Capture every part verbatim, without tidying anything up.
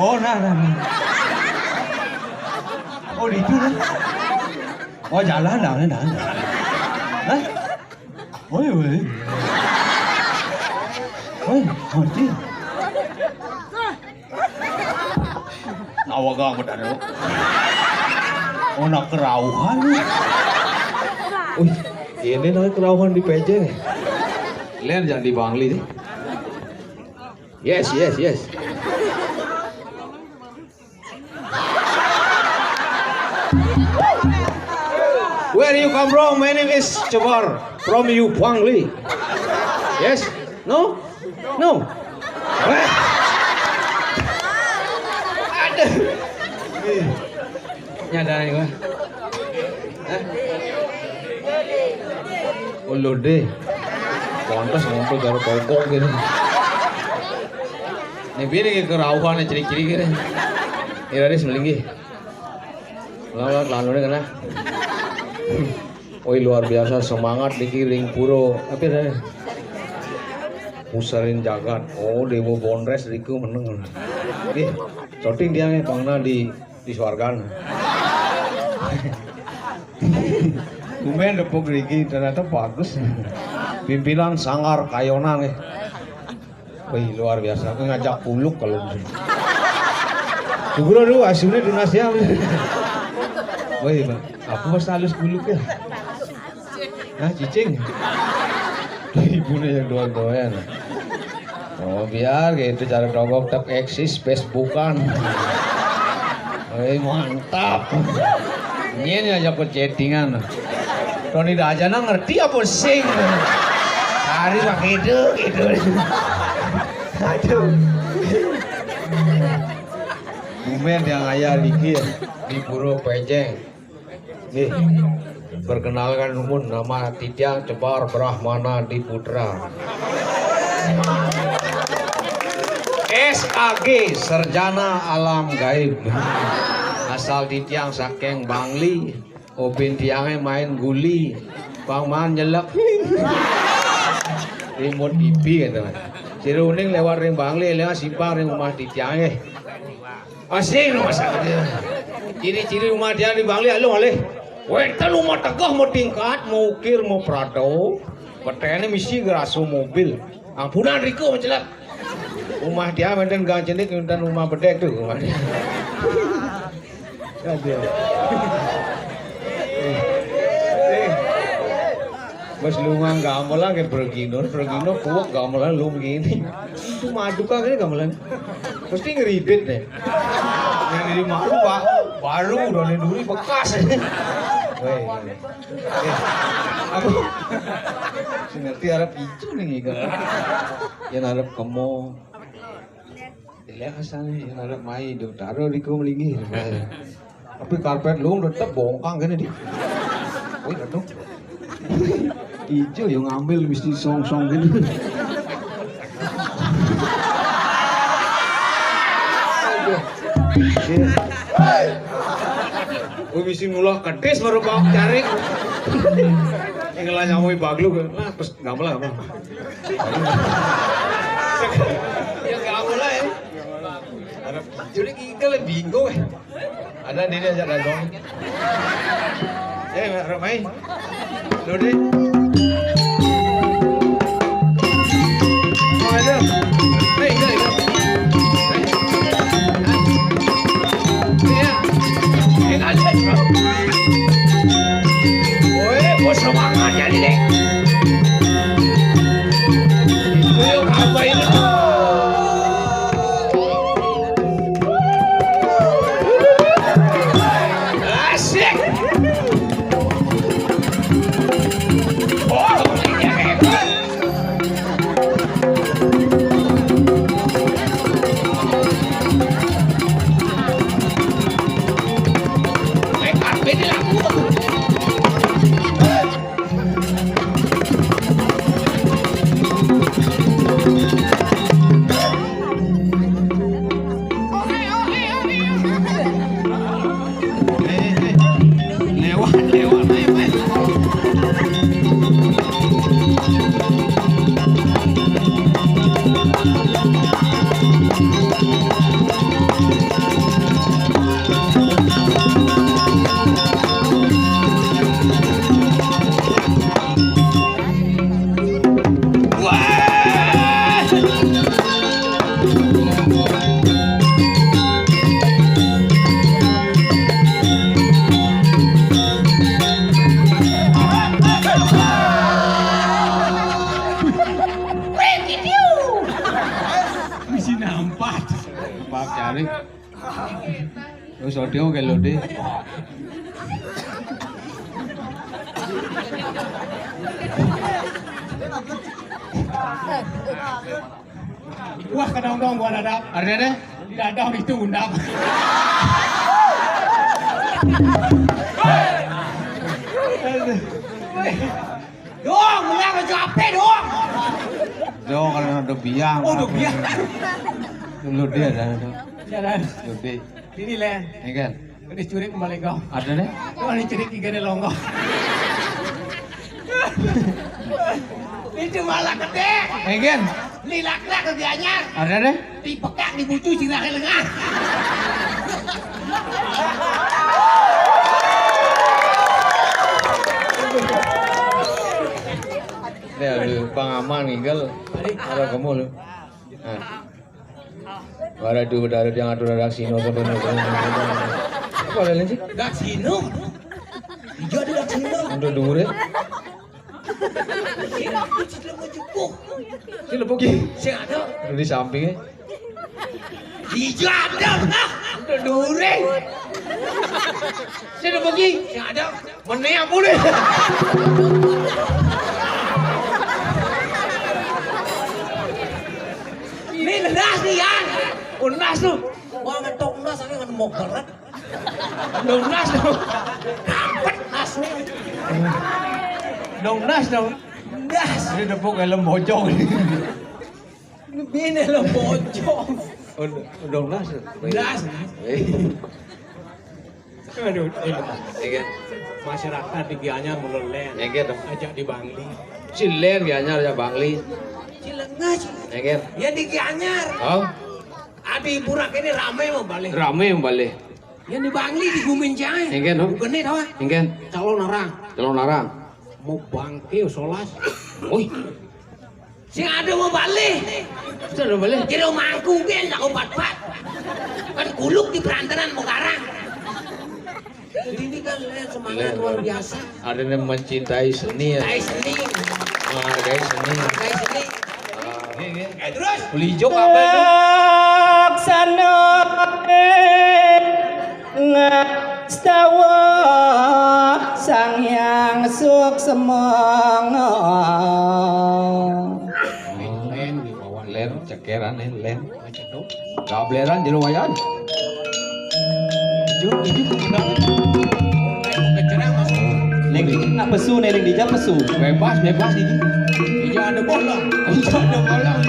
Oh, nah, nah, nah. Oh, di itu, nah. Oh, jalan, jalan, jalan. Hah? Woi, woi. Woi, ngerti. Nawaga bener. Oh, nak kerauhan. Wih, ini nak kerauhan di Pejeng. Len jadi Bangli nih. Yes, yes, yes. Where you come from? My name is Cebar. From you, Bangli. Yes? No? No. Weh. Aduh. Nyadar gua. Hah? Oh, lo deh. Pantes ngumpul karo kongkong gitu. Nih, bini kerauhan nih, ciri-ciri gitu. Iraris melinggi. Lawan lanune kena. Woi, luar biasa semangat niki ring pura. Apa ya? Musarin jagat. Oh, Dewa Bondres riku meneng. Nggih, syuting dia nih, Bang, nah, di, di Swargan. Tumben depok riki, ternyata bagus. Pimpinan Sanggar Kayonan nih. Wih, luar biasa. Aku ngajak kuluk kalau di sini. Kubro dulu, aslinya tunas ya. Wih, Bang. Aku pas halus kuluk ya. Nah, cicing. Ibunya yang doyan-doyan. Oh, biar gitu cara dogok tak eksis Facebookan. Wih, mantap. Nyen aja ke chattingan. Tony Dajana ngerti apa sing? Hari pakai itu gitu. Aduh. Bumen yang ayah dikir di Pura Pejeng. Nih, perkenalkan numun, nama titiang Cebar Brahmana Diputra. S A G, Sarjana Alam Gaib. Asal titiang saking Bangli, obin tiange main guli, pang man nyelek. Remote T V gitu. Siruning lewat ring Bangli, lewat simpang ring rumah titiange. Asing rumah sakit. Ciri-ciri rumah dia di Bangli, aluh alih. Wenten rumah tegeh, mau tingkat, mau ukir, mau prado. Betene misi geraso mobil. Ampunan riku mencelak. Rumah dia wenten gang cenik, wenten rumah bedek tuh rumah dia. Aduh. Eh, eh. Mas lungang gamelan ke Bergino, Bergino kuwek gamelan lu begini. Itu maju kan ini gamelan. Mesti ngeribet deh. Yang di rumah lu, Pak, baru udah duri bekas. Weh. Eh, aku sing ngerti arep ijo ning iki. Yen arep kemo. Dilihat asane yen arep mai do taro riku mligi. Tapi karpet luung tetep bongkang gini di. Wih, aduh. Ijo yang ngambil mesti song-song gini. Gue mesti ngulah kedis baru bawa cari. Yang ngelah nyamui baglu. Nah, terus nggak malah, nggak malah. Ya, nggak malah ya. Jadi kita lebih bingung ya. Ada dia diajak dagang. Eh, Mak Ramai. Dodi. Oh, ada. Hei, hei, hei. Iya. Ini ada, bro. Woi, bos semangat ya, ini. Ayo, apa ini? Asik. Oh, ini hebat. Hebat, ini lagu. Lewat, lewat, main, main. Mesti nampak. Pak cari. Wis audio kayak lo deh. Wah, kadang dong gua dadap. Artinya deh? Di dadap itu undang. Dong, ulang aja apa dong? Dong, kalau ada biang. Oh, udah biang. Dulu dia ada. Jalan. Dulu dia. Ini, Len. Ini kan? Ini curi kembali kau. Ada nih? Kau ini curi tiga nih longgo. Itu malah gede. Ini kan? Lilak-lak kerjanya. Ada nih? Dipekak, dibucu, sirah lengah. Ya, lu Bang Aman ngigel. Ada kamu lu. Nah. Wara du dara yang atur ada sino. Apa ada sih? Daksino. Iya, ada daksino. Untuk dure. Sing lebih jauh. Sing lebih jauh. Sing ada. Di sampingnya. Iya, ada. Untuk dure. Sing lebih jauh. Sing ada. Meni apa ni? Ini ndas ni, Yan. Oh, ndas tu. Wah, ngetok ndas, ini ngan mau keret. Dong ndas tu. Kampet ndas ni. Dong ndas tu. Ndas. Ini tepuk helm bojong ni. Ini helm bojong. Oh, dong ndas tu. Ndas ni. Eh. Aduh, ini. Iya kan? Masyarakat di Gianyar mulai len. Iya kan? Ajak di Bangli. Si len Gianyar ajak Bangli. Si lengah, si. Iya kan? Ya di Gianyar. Oh. Adi Burak ini rame mau balik. Rame mau balik. Yang di Bangli di Gumin Jaya. Iya kan, oh? Bukan nih, tahu? Iya kan? Calon orang. Calon orang. Mau bangke solas. Woi. Sing ada mau balik. Sudah balik. Kira mangku gen tak obat-obat. Kan kuluk di perantaran mau garang. Jadi ini kan, eh, semangat luar biasa. Ada yang mencintai seni ya. Mencintai seni. Menghargai seni. Menghargai seni. Ah, ini, ini. Eh, terus? Beli jok apa itu? Laksana ngastawa Sang Hyang Suksmana. Len, len, cekeran, len, len. Gableran jero wayan. Jero Itu udah. Main kecerang masuk. Ning, nak pesu nih, ning dija pesu. Bebas, bebas ini. Iya ada bolong. Iya ada bolong.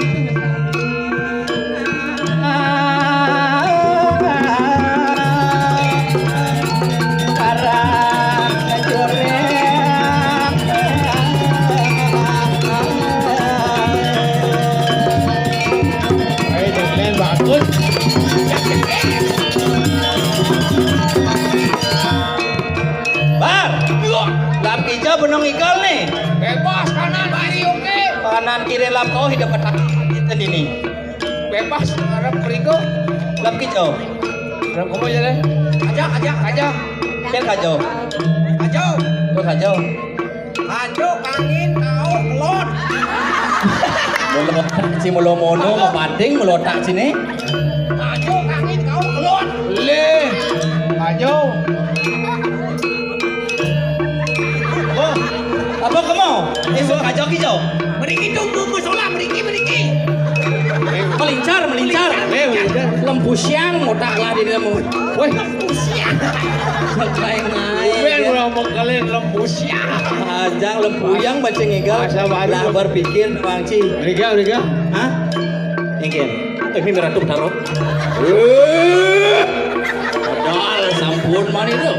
Ayo, Jacqueline, bagus. Bar. Lap kija benong igal nih. Bebas kanan kiri, oke. Kanan kiri lap kau hidup petak. Itu ini. Bebas, harap perigo. Lap kija. Harap kamu aja deh. Aja, aja, aja. Ken kajo. Aja. Kau kajo. Ajo kangin kau kelot. Melo si melo mono, mau banding melo tak sini. Ajo kangin kau kelot. Le. Ajo. Oh, apa kamu? Isu kajo kijo. Meriki tu musola, meriki, meriki. Melincar, melincar. Eh, melincar. Lempusiang otak lah di dalam. Weh. Lempusiang. Makai naik. Gue yang ngomong kalian lempusiang. Ajang lempuyang baca ngegal. Masa baru. Lah berpikir Bang Ci. Riga, riga. Hah? Ngegal. Eh, ini ratu taruh. Eh. Padahal sampun mani tu.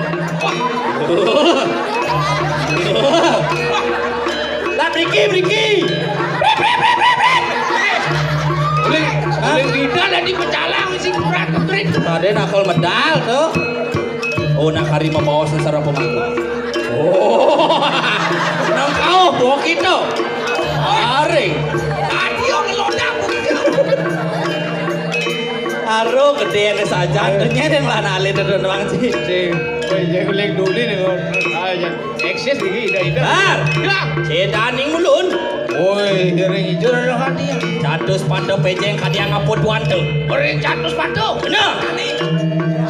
Lah, Briki, Briki. Brip, brip, brip, brip, brip. Uling, hah? Uling bida dan dipecalang si berat kebrit. Raden akal medal tu. Oh, nak hari membawa sengsara pemangku. Oh, nang kau bawa kita. Hari. Tadi orang ngelondak begitu. Aro gedene sajan, ternyata yang lana alit doang sih. Sing, woi, jangan kulik dulu nih, Bor. Ah, jangan eksis lagi, ida-ida. Bar. Hilang. Sedaning ulun. Woi, dereng ijo dah hati ya. Catus pada pejeng kadiang apa tuan tu? Beri catus pada. Bener.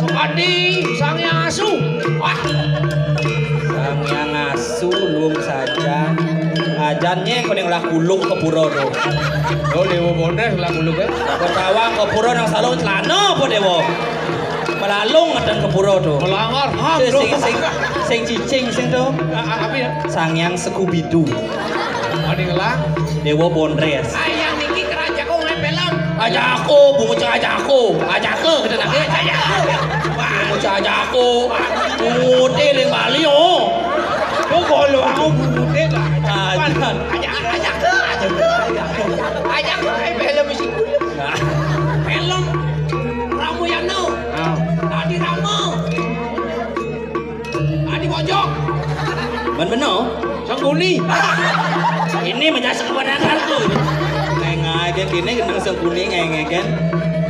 Sekadi sang yang asu. Wah. Sang yang asu lung saja. Ajannya kau yang lah kuluk ke pura tu. Oh, Dewa Bondes lah kuluk ya. Kau tawang ke pura nang salung celana apa Dewa? Melalung ngeten ke pura tu. Melanggar ham. Sing, sing, sing, sing cicing sing tu. A-, a-, apa ya? Sang yang Scooby-Doo. Ada ngelang. Dewa Bondres. Ayang niki keraja kau main film. Aja aku, bungu cek aja aku. Aja aku, kita nak aja aku. Bungu cek aja aku. Bungu teh yang Bali oh. Kau kalau aku bungu teh lah. Aja. Aja, aja aku, aja aku. Aja aku main film isi kulit. Film Ramu Yano. Ah. Tadi Ramu. Adi Bojong. Man beno. Sangkuni. Ini menjadi keponakan tu. Ngai-ngai dia kini kena sangkuni ngai-ngai kan.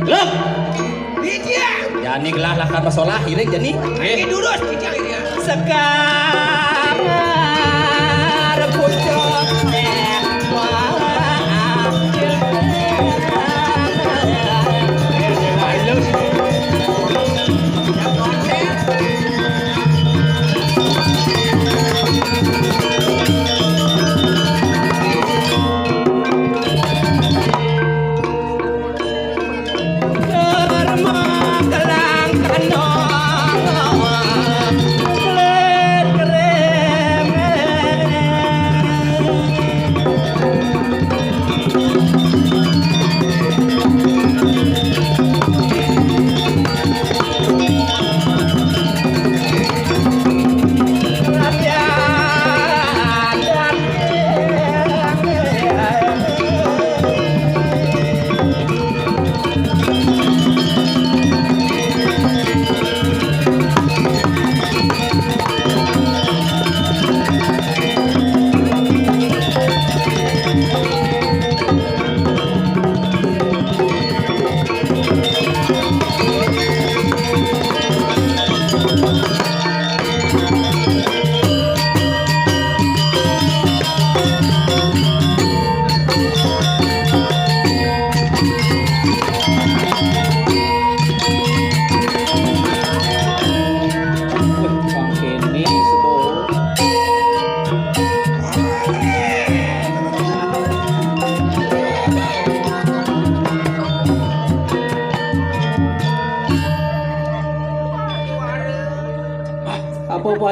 Loh. Dia. Jani gelah lakar masalah iring jani. Ini durus dia. Sekar pucuk.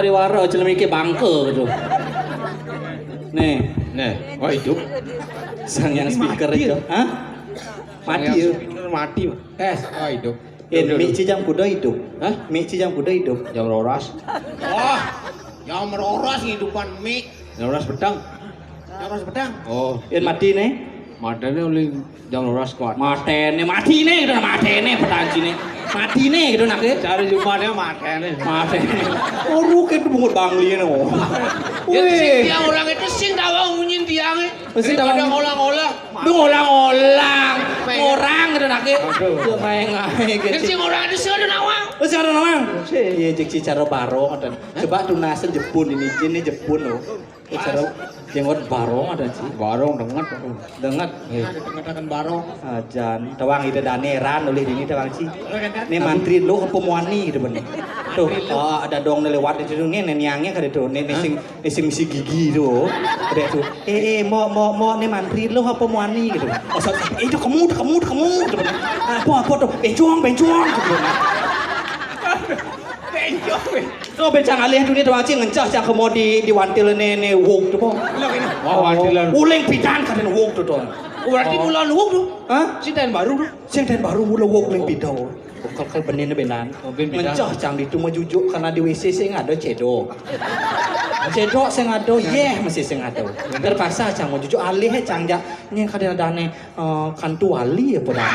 Waro, celana iki bangke gitu. Nih. Nih, oh, hidup. Sang yang speaker mati itu. Hah? Mati ya? Speaker mati. Eh, oh, hidup. Eh, mik ci jam kuda hidup. Hah? Mik ci jam kuda hidup. Jam rolas. Wah, jam rolas ngidupan mik. Jam rolas petang. Jam rolas petang. Oh. Eh, mati nih. Matene oleh jam rolas kuat. Matene, matine gitu, matene, petang cine. Matine gitu, nak, eh. Cari Jumatnya matene. Matene. Uruk itu bungut bangli, no. Ya, sing tiang orang itu sing tawang munyin tiangnya. Mesti tawang. Ada olang-olang. Lu ngolang-ngolang. Orang gitu, nak, eh. Aduh. Ya, main aja gitu. Sing orang itu sing ada nawang. Oh, sing ada nawang. Iya, cek ci cara barong ada. Coba tunasan Jepun ini, jinnya Jepun, loh. Cara jenggot barong ada, ci. Barong denget. Denget. Iya. Ada denget akan barong. Ajan, tawang ida daneran oleh dini tawang, ci. Ini mantri lo apa muani gitu, bener. Tuh, oh, ada dong lewat di situ nih, neniangnya kada tuh, nih, nih sing, nih sing misi gigi tuh. Kada tuh. Eh, eh, mau, mau, mau nih mantri lo apa muani gitu. Oh, so, eh, itu kamu, itu kamu, itu kamu gitu, bener. Apa, apa tuh? Bencong, bencong gitu. Bencong. Tuh, bencang alih tuh nih, tawang, ci, ngencah cang kemo di, di wantil nih, nih, wok tuh, po. Wah, wantilan. Uling pidan kadang wok tuh, tuh. Berarti bulan wok tuh. Hah? Sing tahun baru tuh. Sing tahun baru mula wok uling pidan. Kal-kal benih benan. Oh, ben pidan. Ngencah cang di tu mau jujuk karena di W C sing ada cedok. Cedok sing ada, yeh masih sing ada. Terpaksa cang mau jujuk alih cang jak. Nyeng kada ada nih. Eh, kantu wali apa dah?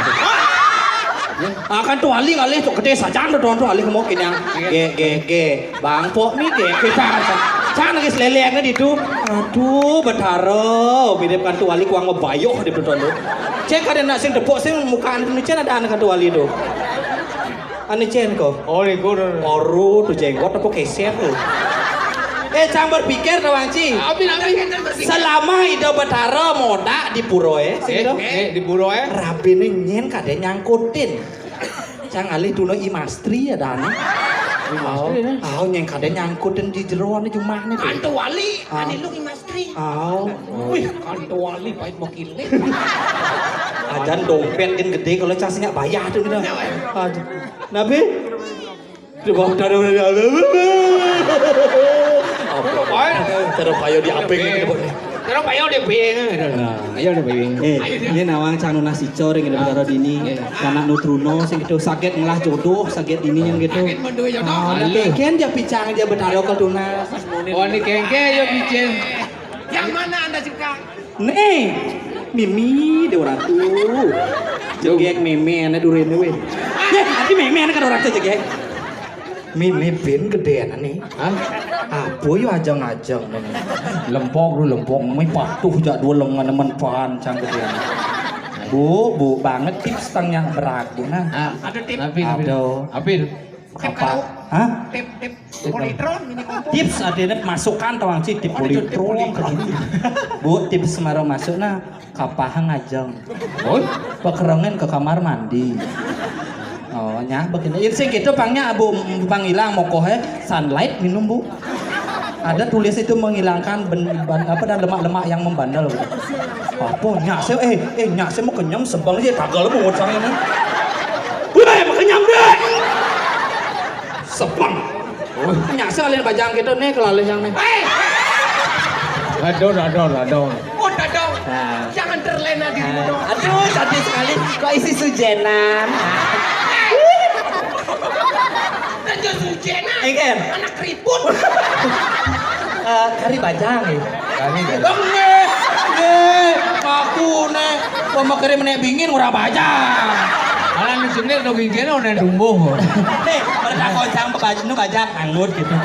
Ah, kantu wali ngalih tu gede sajan tu, tu alih mau kini. Ge, ge, ge. Bang pok ni ge, ge, cang, cang. Cang lagi selelek ni di tu. Aduh, Betara, mirip kantu wali kuang bebayuh di tu, tu. Cek ada nak sing tepuk sing muka anu ni, cen ada anak kantu wali tu. Anu cen ko. Oh, ni guru. Oru tu jenggot apa keser tu. Eh, cang berpikir tawang, ci. Abi, abi. Selama ida Betara modak di pura, eh, sing tu. Eh, di pura, eh. Rabine nyen kada nyangkutin. Cang alih tuna imastri ada anu. Imastri, eh. Au, nyen kada nyangkutin di jero anu jumah ni tu. Kantu wali, ah, anu lu imastri. Au. Wih, kantu wali pahit mau kilik. Ajan dompet kan gede kalau cang sing nyak bayah tu gitu. Aduh. Nabi? Coba taruh, taruh payo di aping ni, coba ni. Taruh payo di aping. Nah, ayo di aping. Eh, ini nawang cang nunas ico ring ini taruh di ini. Iya. Anak nutruno sing gitu, sakit ngelah jodoh, sakit ini yang gitu. Sakit menduwe jodoh. Ah, kengken dia picang dia bertaruh ke tunas. Oh, ini kengken ya picing. Yang mana Anda suka? Nih, Mimi Dewa Ratu. Jegek meme ana durene weh. Yeh, ati meme ana karo ratu jegek. Mimi bin gedean nih. Hah? Apa yo ajang-ajang men. Lempok lu lempok, mi patuh jak dua lengan men pancang gedean. Bu, bu banget tips tang yang beragu nah. Ah, ada tips. Apin, apin. Aduh. Apin. Apa? Hah? Tip, tip. Politron ini kompor. Tips ada ini masukan tawang, ci, tip politron. Bu, tips semaro masuk nah, kapahang ajeng. Oh, pakerengan ke kamar mandi. Oh, nya begini. Ini sing gitu pangnya abu pang ilang mokohe sunlight minum, Bu. Ada tulis itu menghilangkan ben, ban, apa dan lemak-lemak yang membandel gitu. Apa nyak sih, eh, eh, nyak sih mau kenyang sebang aja tagal mau ngocang ini. Weh, mau kenyang deh. Sebang. Nyak sih alih bajang gitu nih kalau alih yang nih. Hei! Aduh, aduh, aduh. Oh, dadong. Nah. Jangan terlena dirimu dong. Aduh, cantik sekali. Kok isi sujenan? Dan dia sujenan. Iya kan? Anak keriput. Eh, kari bajang ya. Kari bajang. Bang, nih, nih, aku nih, pemekeri menek bingin ora bajang. Alah, ini jenis dong, gini udah tumbuh. Nih, bertakon sang bajang, nu bajang anggut gitu.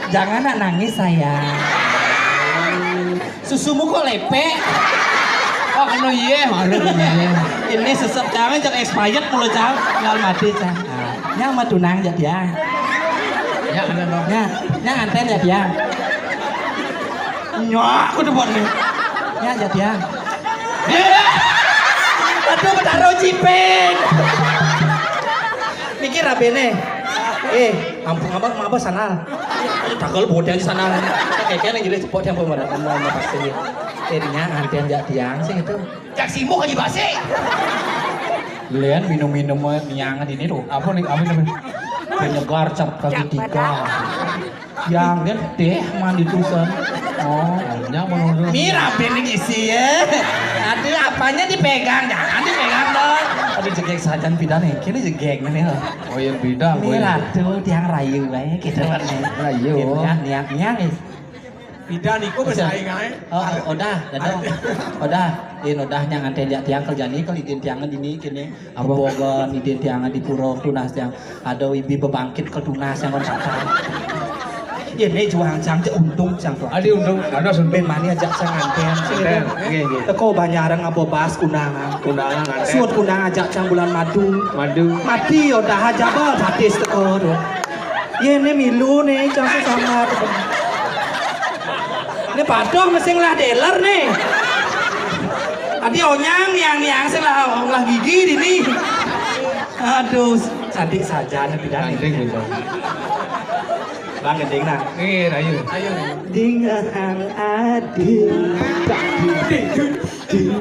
Jangan nak nangis, sayang. Susumu kok lepek? Oh, kena iya, malu kena iya. Ini sesep jangan, jangan expired mulu, Cang. Tinggal mati, Cang. Nah, nyang mah tunang jadi ya. Ya, ada dong. Ya, nyang anten jadi ya. Nyak, aku tuh buat nih. Ya, jadi ya. Aduh, taruh cipeng. Mikir apa nih? Eh, ampun, apa, apa sana? Takal bodang sana. Kayaknya yang jelas cepot yang pemerintah mau mau pasti. Jadinya antian jak tiang sih itu. Jak simuk aja basi. Lian minum-minum niangan ini tuh. Apa nih? Apa namanya? Penyegar cap kaki tiga. Yang gedé mandi tusen. Oh, yang menurun. Mirah, ini isi ya. Aduh, apanya dipegang? Jangan dipegang dong. Aduh, jegég sajan pidan nih. Kini jegég nih. Oh, yang pidan. Mirah tuh tiang rayu bae gitu kan. Rayu. Gitu ya, niang-niang. Pidan iku bersaing ae. Oh, udah, dadah. Udah, ini udah nyang anten jak tiang kerjani kalau idin tiang dini kini. Apa? Bogon idin tiang di pura tunas tiang. Ada ibi bebangkit ke tunas yang kon sapa. Ya, ini juang cang cek untung cang tuh. Adi untung, ada suntung. Ben mani ajak cang anten. Anten, nggih, nggih. Teko Banyareng apa bas kundangan. Kundangan anten. Suut kundang ajak cang bulan madu. Madu. Mati udah aja bal batis teko tuh. Ya, ini milu nih, cang sama. Ini padong mesti ngelah dealer nih. Adi onyang yang niang sing lah, lah gigi dini. Aduh, cantik saja nih pidan. Cantik gitu. Bang gending nah. Nih, ayo. Ayo. Dingahan adi. Ding, ding, ding.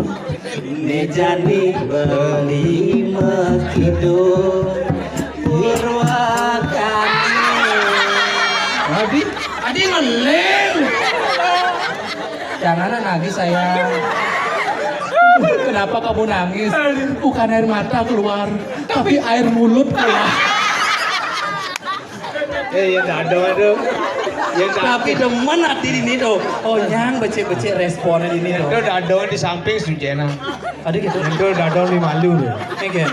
Ini jadi beli mekido Purwakani. Adi, adi ngeling. Jangan nangis sayang. Kenapa kamu nangis? Bukan air mata keluar, tapi air mulut keluar. Eh, ya dadong aduh. Ya dadong. Tapi demen ati ini tuh. Oh, nyang becik-becik responnya ini tuh. Itu dadong di samping sujena. Ada gitu. Itu dadong di malu tuh. Oke.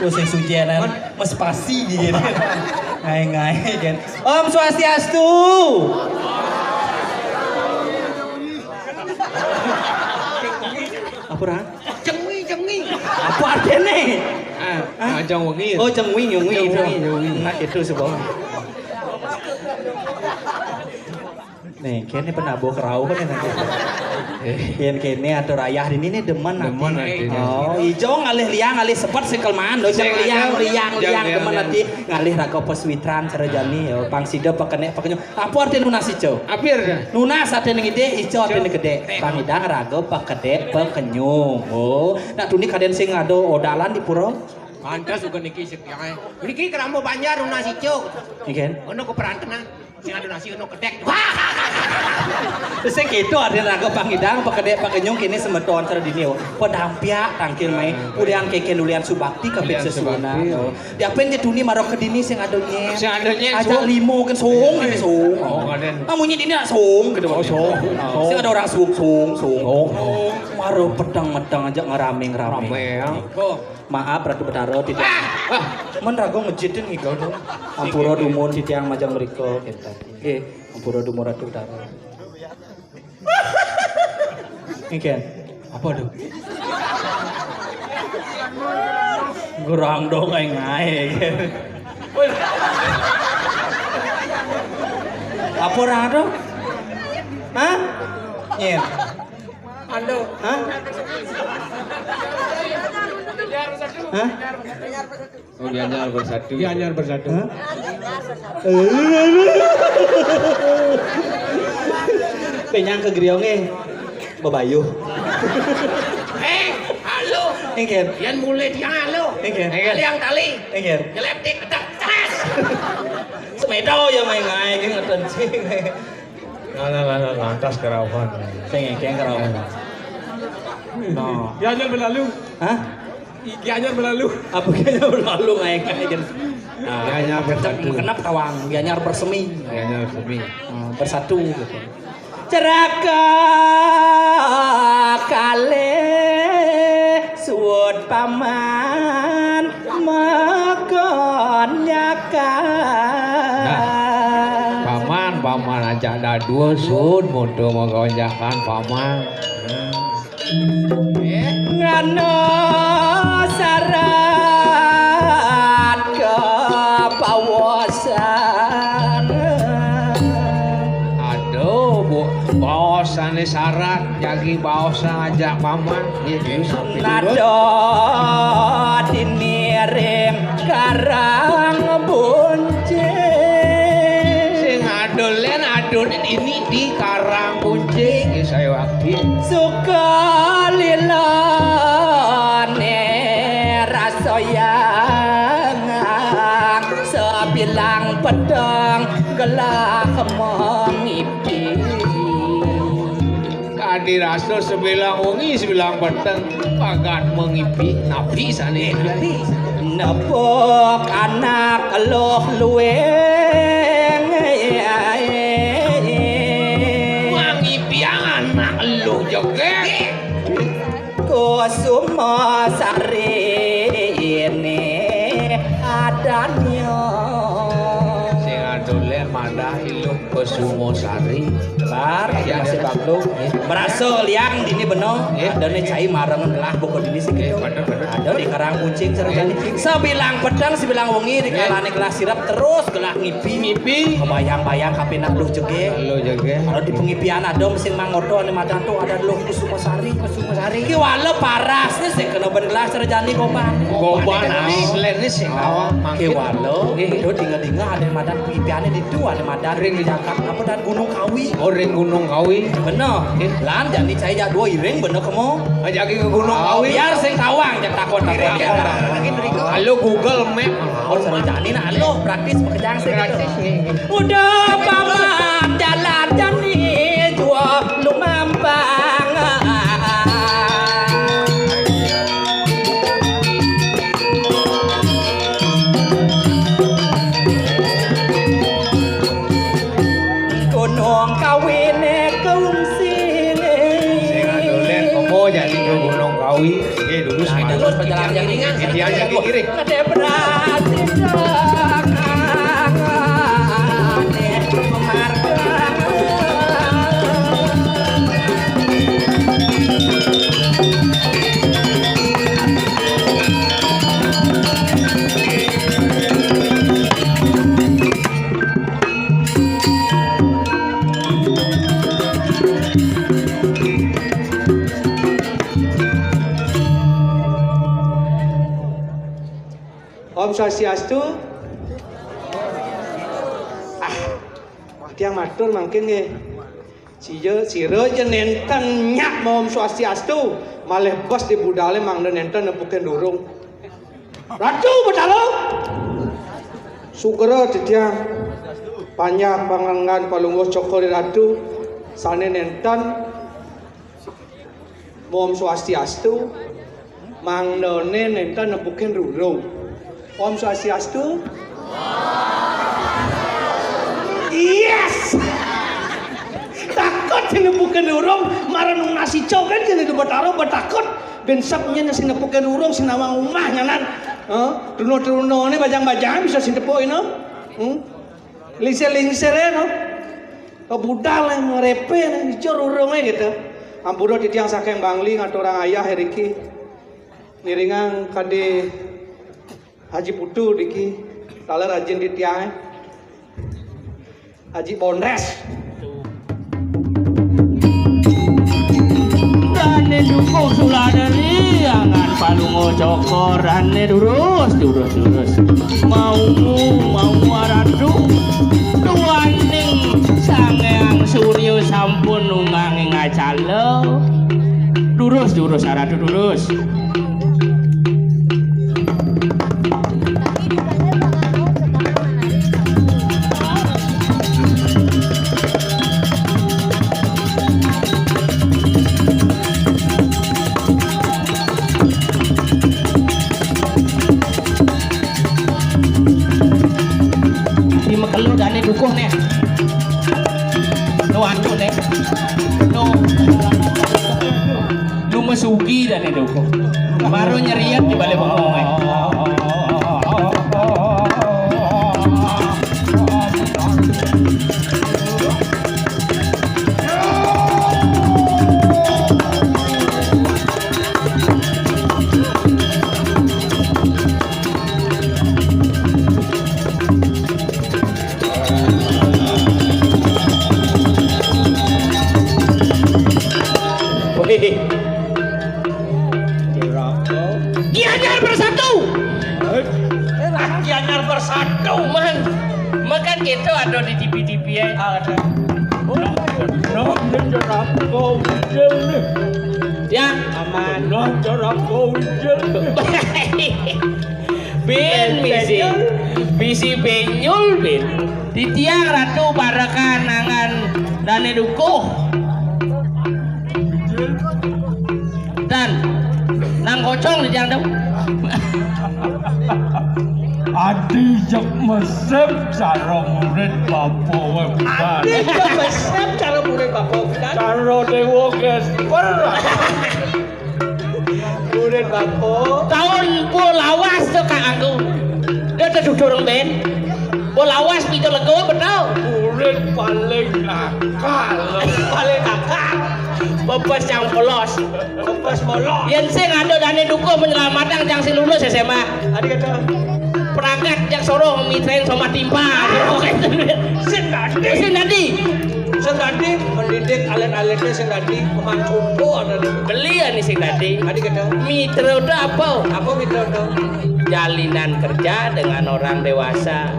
Tuh sing sujena, mas pasi gitu. Ngai-ngai kan. Om Swastiastu. Apa, Ran? Jengwi, jengwi. Apa artinya? Ah, ah, jeng wengi. Oh, jeng wengi, jeng wengi. Jeng wengi, jeng wengi. Nah, itu sebab. Nih, kene penabuh kerau kan nanti. Yen kene atur ayah ini nih demen nanti. Demen nanti. Oh, ijo ngalih liang, ngalih sepet sing kelman, lho, jeng liang, liang, liang, demen nanti. Ngalih raga peswitran cara jani, yo. Pang sida pekenek, pekenyung. Apa arti nunas ijo? Apa arti? Nunas ati ning ide, ijo ati ning gede. Pangidang raga pekedek, pekenyung. Oh, nak tuni kaden sing ada odalan di pura? Pantes uga niki sik yae. Niki keramba Banjar nunas ijo. Nggih. Ono keperantenan. Sing ada nasi ono kedek. Sing gitu ada raga pangidang, pekedek, pekenyung kini semeton serdini. Pedampiak tangkil mai. Ulian keken ulian subakti ke sesuunan. Diapain ke tuni maro kedini sing ada nyet. Sing ada nyet, aja sung. Limo kan sung, ini sung. Oh, kaden. Amunnya dini nak sung gitu. Oh, sung. Sing ada orang sung, sung, sung. Sung. Maro pedang-medang aja ngeraming-raming. Rame, ya. Oh. Maaf Ratu Betara tidak. Ah! Men raga ngejitin ngigal dong. Ampura dumun titiang majeng mriko gitu. Nggih, ampura dumun Ratu Betara. Nggih. Apa tuh? Gerang dong ae ngae. Apa ora tuh? Hah? Nyen. Ando. Hah? Hah? Oh, Gianyar bersatu. Gianyar bersatu. Hah? Penyang ke Griongé. Bebayuh. Eh, halo. Nggih. Yen mulai dia halo. Nggih. Kali yang tali. Nggih. Nyelep tik, tek, tes. Semedo ya main ae ki ngoten sih. Lah, lah, lah, lah, lantas kerawan. Sing ngekeng kerawan. No. Gianyar berlalu. Hah? Gianyar berlalu. Apa Gianyar berlalu ngae-ngae kan? Nah, Gianyar bersatu. Kenapa tawang? Gianyar bersemi. Gianyar bersemi. Hmm, bersatu gitu. Ceraka kalih suud paman makonyakan. Nah, paman, paman ajak dadua suud mutu makonyakan paman. Ngano syarat kepawasan. Aduh, Bu, baosane syarat, jagi baosan ajak paman. Nggih, nggih, sampai nado diniring karang buncing. Sing adolen, adolen ini di karang buncing, nggih, saya wakil. Suka lilane rasoyang, sebilang pedang Lah mengipi. Kadi rasa sebilang wengi, sebilang peteng, pagat mengipi, napi sane? Nepuk anak eluh lueng. Mangipiang anak eluh jegeg. Kusuma Sari ini adanya. Sing adolek madah iluh Kusuma Sari. Bar, ya, masih bagus. Merasa liang ini bener. Ada nih cai marang lah buku ini sih gitu. Ada di Karang Kucing ceritanya. Sebilang peteng, sebilang wengi di kalane gelah sirep terus gelah ngipi. Ngipi. Kebayang-bayang kapinak luh jegeg. Luh jegeg. Kalau di pengipian ada mesin mangodo ane madan tuh ada luh Kusuma Sari. Kusuma Sari. Ki wala parasne sing kena ben gelas rejani goban. Goban asline sing awak mangkin. Ki wala, nggih, itu dinga-dinga ada madan pipiane ditu ada madan ring di Jakarta apa dan Gunung Kawi. Oh, ring Gunung Kawi. Bener. Nggih. Lan jani cai jak dua iring bener kemo. Ajak ke Gunung Kawi. Biar sing tawang jak takon takon. Halo Google Map. Oh, seru jani nah lo praktis pekerjaan sih gitu. Udah paman jalan jani jua lumampang. Gunung Kawine kungsine. Sing adolen, monggo jadi ke Gunung Kawi. Nggih, lurus. Nah, mawon. Terus perjalanan iringan. Titiang jagi kiring. Ada berarti jangan memarkang. Om Swastiastu. Ah, tiang matur mangkin nggih. Sira, sira ja nenten nyak mau Om Swastiastu, malih bes di budale mangda nenten nepukin durung. Ratu Betara. Sugra titiang panjak pangangan palungguh cokor Ratu sane nenten Om Swastiastu, mangdane nenten nepukin rurung. Om Swastiastu. Yes. Takut sing nepukin rurung, marang nasi cokan sing di Betara betakut. Ben sep nyen sing nepukin rurung, sing nawang umah nyanan. Heh, truna-trunane bajang-bajangan bisa sing tepuk ina. Hmm? Lingsir-lingsir ya, no. Kebudal yang ngerepe, no. Ijo rurunge gitu. Ampura titiang saking Bangli ngaturang ayah riki. Niringang kade Haji Putu riki. Kala rajin titiang. Haji Bonres. Dane dukuh suladari angan palungo cokor dane durus, durus, durus. Mau, mau aradu tuaning Sangeang Surya sampun nunggang ing acala. Durus, durus, aradu durus. Di Mekelo dane dukuh ne. No antuk ne. No. Lu mesugi dane dukuh. Baru nyeriat di balik bengong, eh. Wih. Gianyar Bersatu. Ah, Gianyar Bersatu, man. Makan kita ada di T V-T V ya. Ada. Nah, ini jerap kau ujung nih. Ya, aman. Nah, jerap kau ujung nih. Bin misi. Bisi benyul bin. Titiang Ratu parekan angan dane dukuh. Dan nang kocong titiang tu. Adi jek mesep cara murid bapa we pidan. Adi jek mesep cara murid bapa we pidan. Cara dewa gesper. Murid bapa. Taun pun lawas tu kak aku. Dia terduduk ben. Pun lawas pintu lego betul. Murid paling nakal. Paling nakal. Bebas yang polos. Bebas molor. Yen sing ada dane dukuh menyelamatkan yang sing lulus S M A. Adi kata. Pragat yang soroh mitrain sama timpa. Sing tadi. Sing tadi. Sing tadi mendidik alit-alitnya sing tadi memancupo ada di. Beli ya nih sing tadi. Adi kata. Mitra udah apa? Apa mitra udah? Jalinan kerja dengan orang dewasa.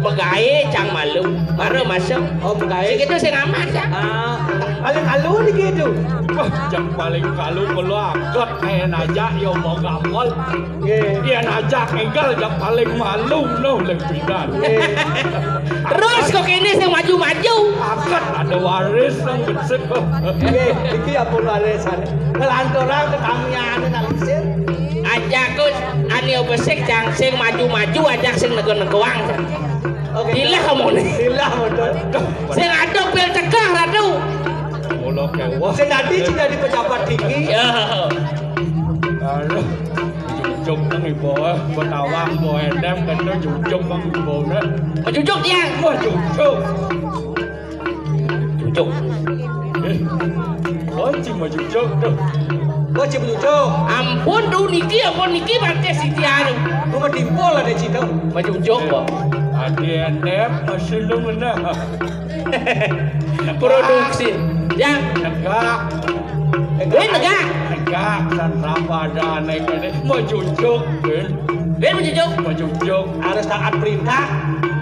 Pegawe cang malu, baru masuk. Oh, pegawe. Sing itu sing aman ya. Ah, paling kalu di gitu. Wah, yang paling kalu kalau angkat main aja yo mau gampol. Nggih. Dia najak enggal yang paling malu no lebihan. Nggih. Terus kok ini sing maju-maju. Angkat ada waris yang besar. Nggih, iki ya pun warisan. Ngelanturang ke kamian nang isin. Aja Gus, ani besik jang sing maju-maju aja sing nego-negoang. Oke. Dilah omongnya. Dilah betul. Sing ada pil cegah ratu. Mula kewah. Sing tadi sing jadi pejabat tinggi. Ya. Aduh. Jujuk nang ibu eh, betawang bu endem kena jujuk nang ibu eh. Jujuk dia. Wah jujuk. Cucuk. Eh, oh, cing mau cucuk tuh. Oh, cing mau cucuk. Ampun tuh niki, ampun niki pakai Siti Anu. Lu mau timpol ada cito. Mau cucuk kok. Adi endep masih lu mana? Produksi. Ya. Negak. Win negak. Negak san rapa ada aneh kene. Mau cucuk, Win. Win mau cucuk. Mau cucuk. Harus taat perintah.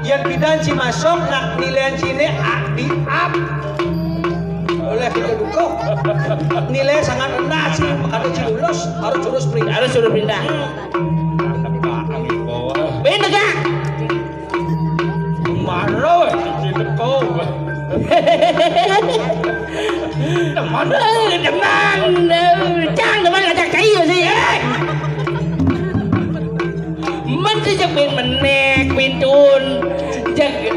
Yang bidan si masuk nak nilai sini di up. Oleh kita dukung. Nilai sangat rendah sih, makanya si lulus harus jurus perintah. Harus jurus perintah. Negak, negak. Win negak. Maro, si teko. Teman. Eh, teman. Eh, cang teman ngajak cai ya sih. Eh. Men sih cek bin menek, bin tun. Cek.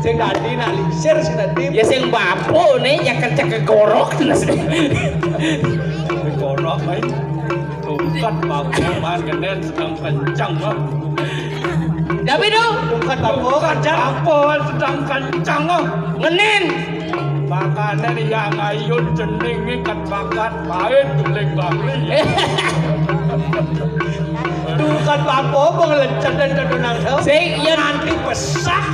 Sing tadi nak lingsir sing tadi. Ya sing bapu nih, ya kerja ke gorok terus. Ke gorok, eh. Tungkat bapu man kenen sedang kencang, eh. Tapi tu. Tungkat bapu kencang. Apa sedang kencang, eh. Ngenen. Makane yang ayun jenenge kat bakat main duling Bali. Dukat apa pengelencet dan tedunang tau. Sing, iya. Nanti pesak.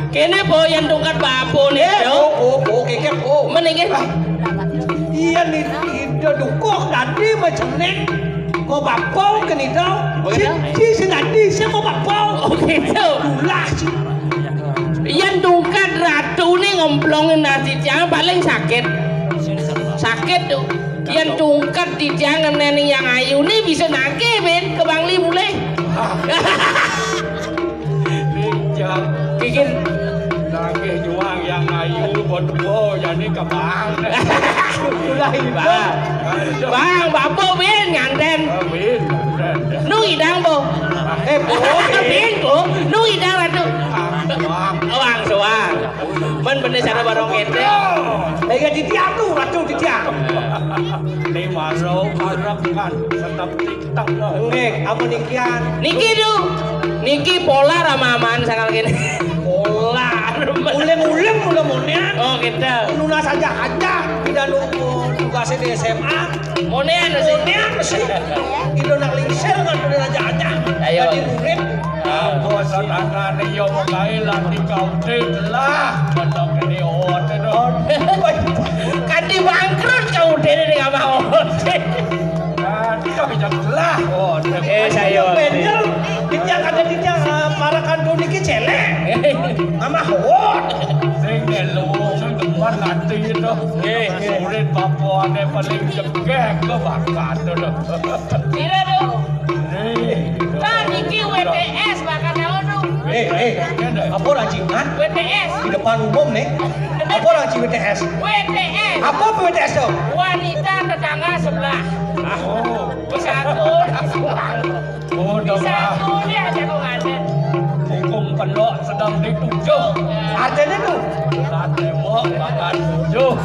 Kene po yang tungkat bapu nih, eh, yo. Oh, oh, oh, keke, oh. Mendingin. Iya nih, ide dukuh tadi macenik. Ko bapu ke nih tau. Oh, iya? Si, si, si tadi, siapa bapu? Oh, gitu. Ulah sih. Yen tungkat ratune ngemplonge nasi tiang paling sakit. Sakit tuh. Yen tungkat titiang ngeneni yang ayune bisa nake, Ben, ke Bangli mulih. Bijak. Kikir. Nake juang yang ayu buat bo jadi kebang. Sudah itu. Bang, Bang, Bapak Ben nganten. Amin. Nu idang, Bu. Eh, Bu. Ben, Bu. Nu idang, Ratu. Wang, wang. Men bener cara barong kente. Eh, ya, titiang tuh, Ratu, titiang. Ini maro, arep kan, tetap titang. Nggih, amun nikian. Niki, Du. Niki polar ama-aman sangal kene. Polar. Uling-uling mula monean. Oh, gitu. Nunas aja-aja. Tidak nunggu tugasnya di S M A. Monean sih. Monean sih. Itu nak lingsir ngan nunas aja-aja. Ayo. Jadi murid. Apa satanane yo kae lati kaudit lah. Betok ini ote do. Kanti bangkrut kaudit ini nggak mau. Kanti kami jelas. Ote. Eh, saya. Bener. Kita ada kita, eh, para kantun niki celek. Nggak mau. Sing delu, sing depan nanti itu. Nggih. Murid bapak ane paling jegek ke bakat do. Kira do. Nih. Kan iki W T S bakal tahu tuh. Eh, eh, apa lagi? Hah? W T S. Di depan umum nih. Apa lagi W T S? W T S. Apa W T S tuh? Wanita tetangga sebelah. Oh. Di satu, di satu. Oh, bisa tuh dia aja kok ada. Hukum kendok sedang ditujuh. Artinya tuh? Nah, tembok makan tujuh.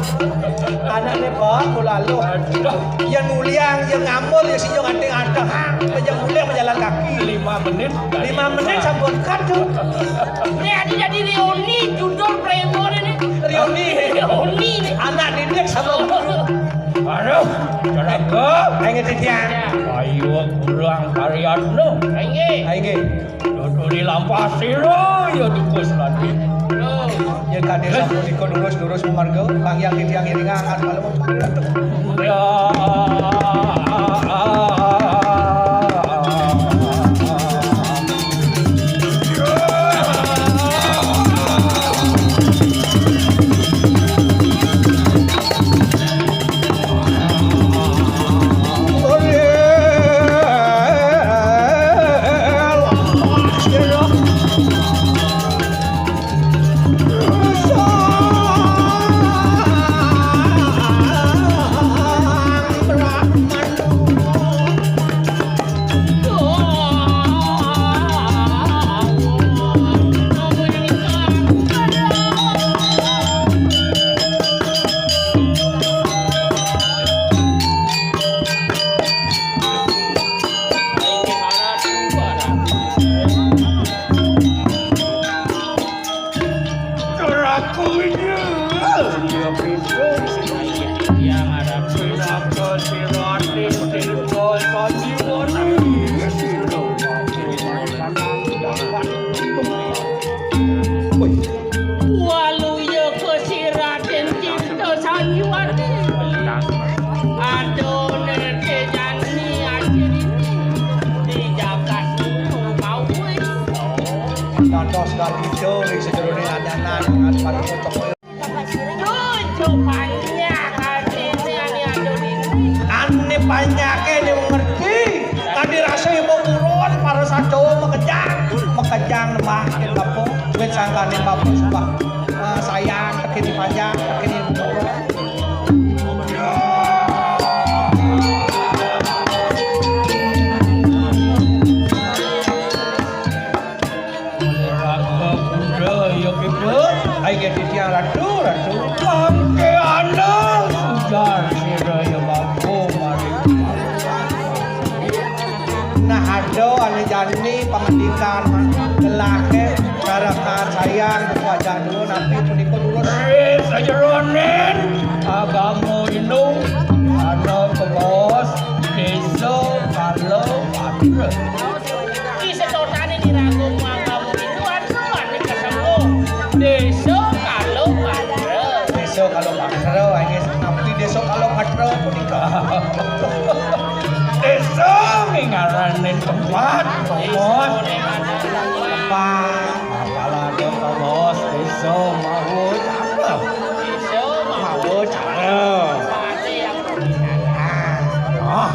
Anaknya bawa bola lo. Aduh. Yang mulia, yang ngambul, yang sinjung anting ada. Ha, yang mulia berjalan kaki. Lima menit. Lima menit sampun kadung. Ini ada jadi reuni judul Playboy ini. Reuni. Reuni. Anak didik sama guru. Aduh, ceraka. Ayo titiang. Ayo kurang karyan no. Ayo. Ayo. Duduk di lampah sira ya tikus tadi. Yen kadhe sapunika lurus-lurus memarga, kang yang titiang iringan angkat malu. Ya. Waluya Gusti Raden Tirta Sanjiwani. Aduh, Nirke Jani Ajirini. Di jagat itu mau kuwi. Dados dadi ring sajeroning anyanan dengan para kocok. Lucu panjak artine ane aduh ini. Ane panjake ne ngerti. Tadi rasa ibu turun para saco mekejang, mekejang nembah ing bapa. Wit sangkane bapa sembah. Eh, sayang, tekeni panjang, tekeni burung. Raga Buddha ya kita. Ayo titiang ratu, ratu. Mangke ana ujar sira ya bapa mari. Nah, ada ane jani pangandikan, gelahe, garakan sayang, wajah dulu, nabi punika lurus. Eh, sajeroning agama Hindu, ana kebos, desa, kala, patra. Ki setotane niraga agama Hindu, ada ane ketemu. Desa, kala, patra. Desa, kala, patra, ayo, napi desa, kala, patra punika? Desa ngarane tempat, Bos. Tempat. Apalah ada Bos, desa mawa cara. Mawa cara. Ah,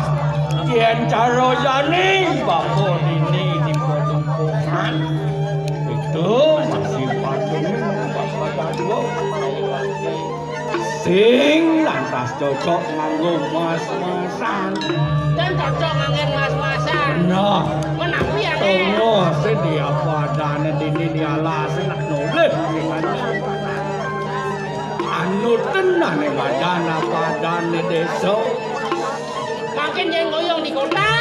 yen cara jani bapa nini di Padungkungan. Itu masih patung bapa dadua. Sing lantas cocok nganggo mas-masan. Dan cocok nganggo mas-masan. Nah, menawi ya, Nek? Tunggu, sing di apa adane dini di alas, nak nulis. Anu tenane madan apa adane desa. Mangkin yen ngoyong di kota.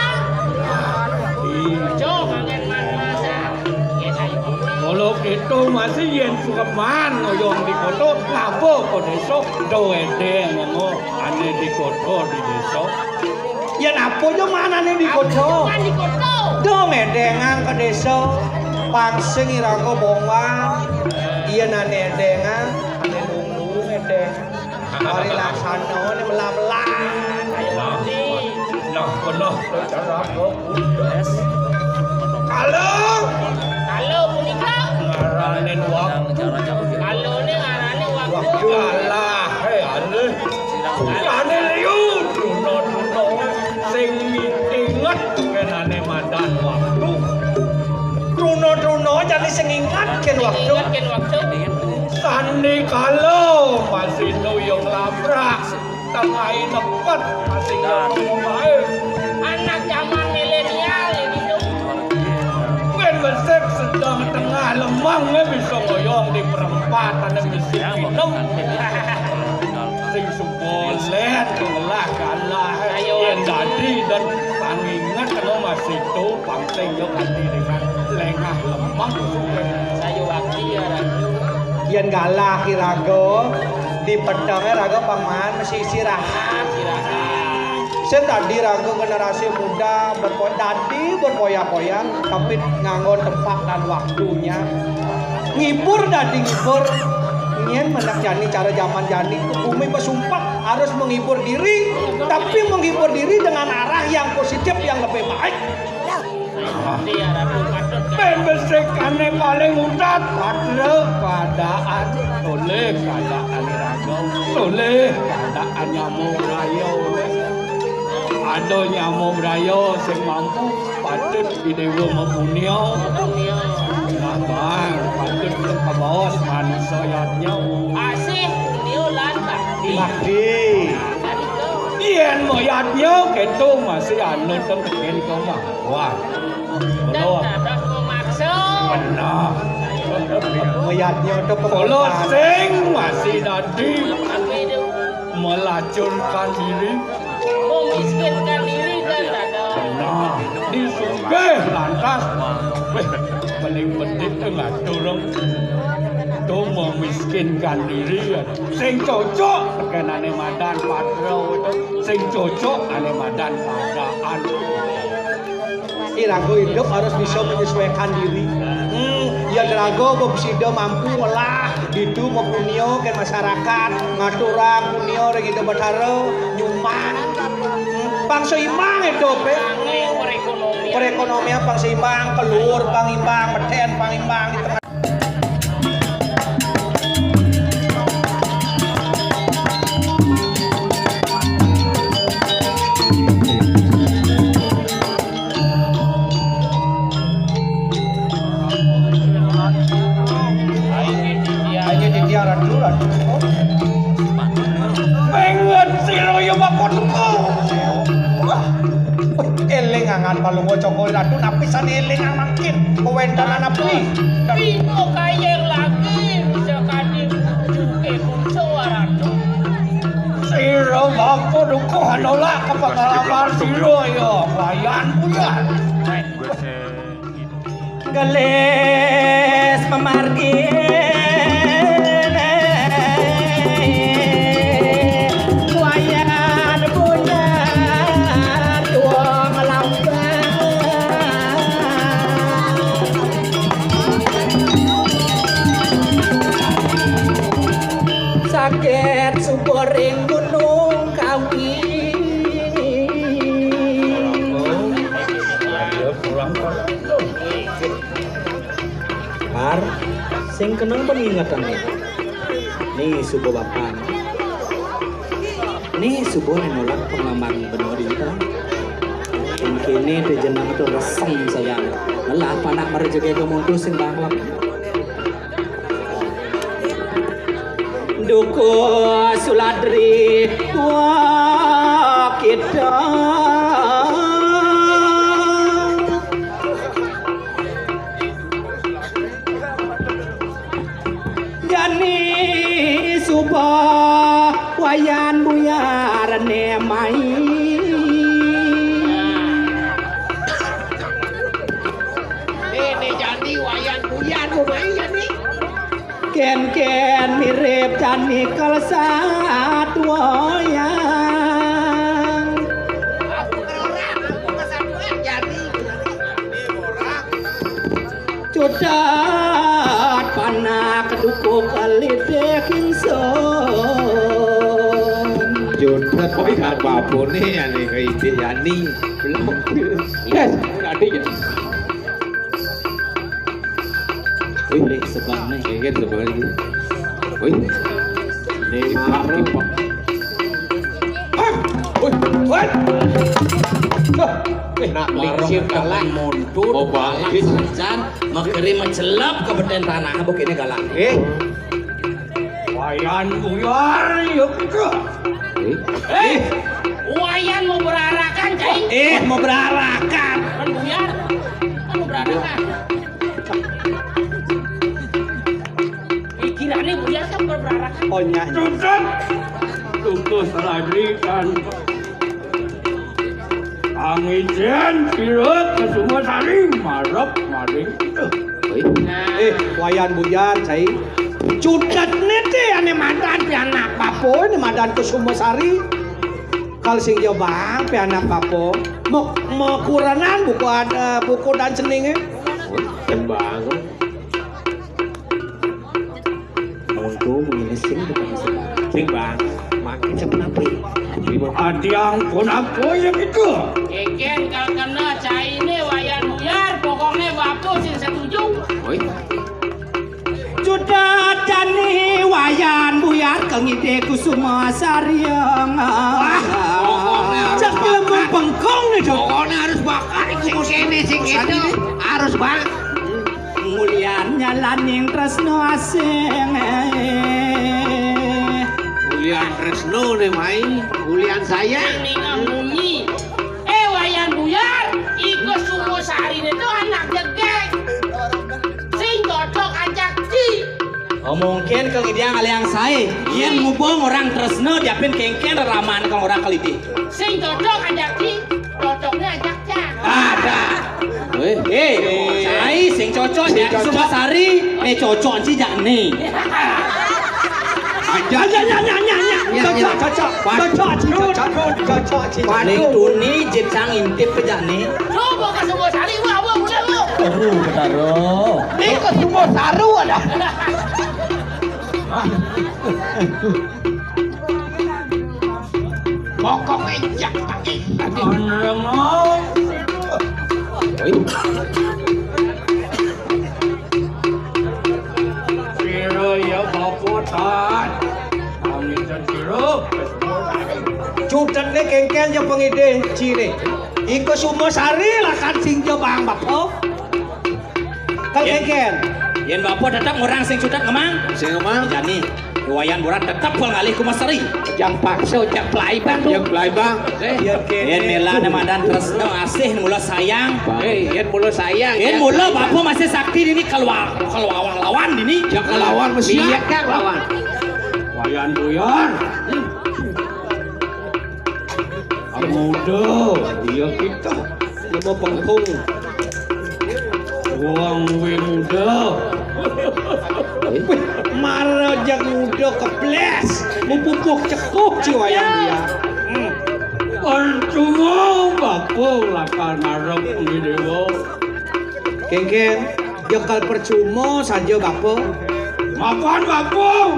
Iya. Aja kangen mas-masan. Nggih, saya. Kalau kita masih yen sukeman ngoyong di kota, ngapa ke desa? Do edeng ngono, ane di kota, di desa. Yen apa yo manane di kota? Kan di kota. Do edengan ke desa. Pangsing irangka bongan. Yen ane edengan, ane lung-lung edeng. Ari laksana ne melah-melah. Nah, nah, bener, cara kok. Kalau. Kalau punika. Ngaranin waktu. Kalau ne ngarane waktu. Waktu. Alah, hei, ale. Jane liu, duno-duno. Sing inget kenane madan waktu. Ingat kén waktu. Ingat kén waktu. Sandikala masih nuyung labrak. Tengahé nepet masih nyoba baé. Anak zaman milenial ini tuh. Bén besik sedeng tengah lemang, eh, bisa ngoyong di perempatan, eh, bisa minum. Sing subolet, ngelah galah, eh. Ayo. Yén dadi dan panginget, eh, masih tuh. Pang sing yo ganti dengan lengah lemah. Sayu wakti ya, Ratu. Yén galah iraga, di petengé raga pang maan mesti istirahat. Istirahat. Sing dadi raga generasi muda berpo-, dadi berpoya-poya, tapi nganggo tempat dan waktunya. Ngibur dadi ngibur. Nyén menek jani cara zaman jani, bumi besumpah harus menghibur diri, tapi menghibur diri dengan arah yang positif, yang lebih baik. Bén besik ané paling utat, patra keadaan, tolih keadaan raga, tolih keadaan nyama braya. Ada nyama braya sing mampu, patut didéwa mapunia. Nah, bang, patut kabaos manusa yadnya. Asih, dia lantak. Bakti. Yén mayadnya kéto masih anut tekén kemampuan. Wah. Dan ada memaksa. Benar. Mayadnya to kula sing masih dadi melacurkan diri. Memiskinkan diri kan ada. Benar. Disugih lantas. Wéh, paling penting to ngatur. To memiskinkan diri. Sing cocok tekénané madan patra to. Sing cocok ané madan keadaan. Iraga hidup harus bisa menyesuaikan diri. Hmm, yén raga besida mampu ngelah ditu mapunia kén masyarakat, ngaturang punia ring Ida Betara, nyumbang. Hmm, pang seimbang hidupé. Perekonomian pang seimbang, keluhur pang imbang, medén pang imbang. Ayo, titiang ratu, ratu. Pengen sira ya bakon. Éling angan Palungguh Cokor I Ratu, napi sané éling mangkin? Kawéntenan napi? Bima kayeng lagi bisa kadi suke bungsu Ratu. Sira bapa dukuh nolak ka pengalaman sira ya, Wayan Buyan. Gelis memargi Wayan Buyan tua melambang. Sakit subuh ring Gunung Kawi. Par, sing kenang pengingetan ni. Ni suba bapan. Ni suba nolak pengalaman benua di kita. Kini te jenang tu resem sayang. Lelah panak merejeki ke muntus sing bangkok. Duku Suladri tua kita. Jani suba Wayan Buyan mai. Ini jani Wayan Buyan mai jani. Kén-kén mirip jani kalsat Wayan. Cutet panak duku kelidih ingsun. Cutet panak babuné ané kaidih yani. Belum. Yes, tadi ya. Wih, lih sebang nih. Ingat sebang lagi. Wih. Nih, marep. Hah? Wih, wih. Nak lingsir kalah. Montur, oh, balas. Jan, makeri macelep ke beten tanah, apa kene galang. Eh. Wayan Buyar, ya kita. Eh. Eh. Wayan mau berarakan, cai. Eh, mau berarakan. Kan Buyar. Kan mau berarakan. Pikirannya Buyar kan berberarakan. Oh, nyanyi. Tutup. Tutup lagi kan. Angijen, sirut, kesemua saling marep maring. Eh, Wayan Buyar, cai. Cutet nete ane madan pianak bapo, ane madan Kesuma Sari. Kal sing jebang pianak bapo. Mok, mokurenan buku ada, buku dan seningnya. Tembang. Untuk mengiris sing bukan sing. Sing, Bang. Makin sepenapi. Adiang pun apa yang itu? Keken kal kena caine Wayan Buyar, pokoknya bapo sing setuju. Oi. Sudah jani Wayan Buyar kengide Kesuma Sari. Wah, pokoknya harus. Cak bakar. Lembung bengkong nih, Dok. Pokoknya harus bakar iku musim ini sing itu. Harus, Bang. Mulian nyalaning tresno asing. Mulian tresno ne, Mai. Mulian sayang. Ning munyi. Eh, Wayan Buyar, iko Sumo Sari ne to anak jegeg. Sing cocok ajak ci. Oh, mungkin kengidang aliang sae. Yen mubung orang tresno diapin kengken reraman kang orang kelidi. Sing cocok ajak ci, cocoknya ajak cang. Ada. Eh, eh, cai sing cocok ya, cocok. Suma Sari, ne cocok ci jak ne. Aja, aja, aja, aja, aja. Iya, iya. Cocok, cocok. Waduh. Cocok ci, cocok. Cocok ci. Waduh. Ning tuni jecang intip ke jak ne. Lu mau ke Sumo Sari, gua, gua, gua, lu. Aduh, betaro. Ni ke Sumo Saru ada. Pokoknya jak pakai. Aduh. Sira ya bapotan. Pamitan sira. Cutet ne kengken ya pengide cire. Iko Sumo Sari lakan sing jebang bapo. Kal kengken. Yen bapo tetep ngurang sing cutet ngemang. Sing ngemang. Jani. Wayan Buyar tetep pol ngalih Kuma Sari. Jang paksa, jang pelaibang tu. Jang pelaibang. Eh, yen mela ne madan tresno asih mula sayang. Eh, yen mula sayang. Yen mula bapo masih sakti ini keluar, keluar lawan ini. Jang kelawan mesti. Iya, Kang, lawan. Wayan Buyar. Muda, iya kita. Lima pengkung. Wong we muda. Wih, mara jak muda keples. Mupupuk cekup ci Wayan dia. Hmm. Percuma bapo lakar ngarep ngendi dewa. Kengken, ya kal percuma saja bapo. Mapan bapo.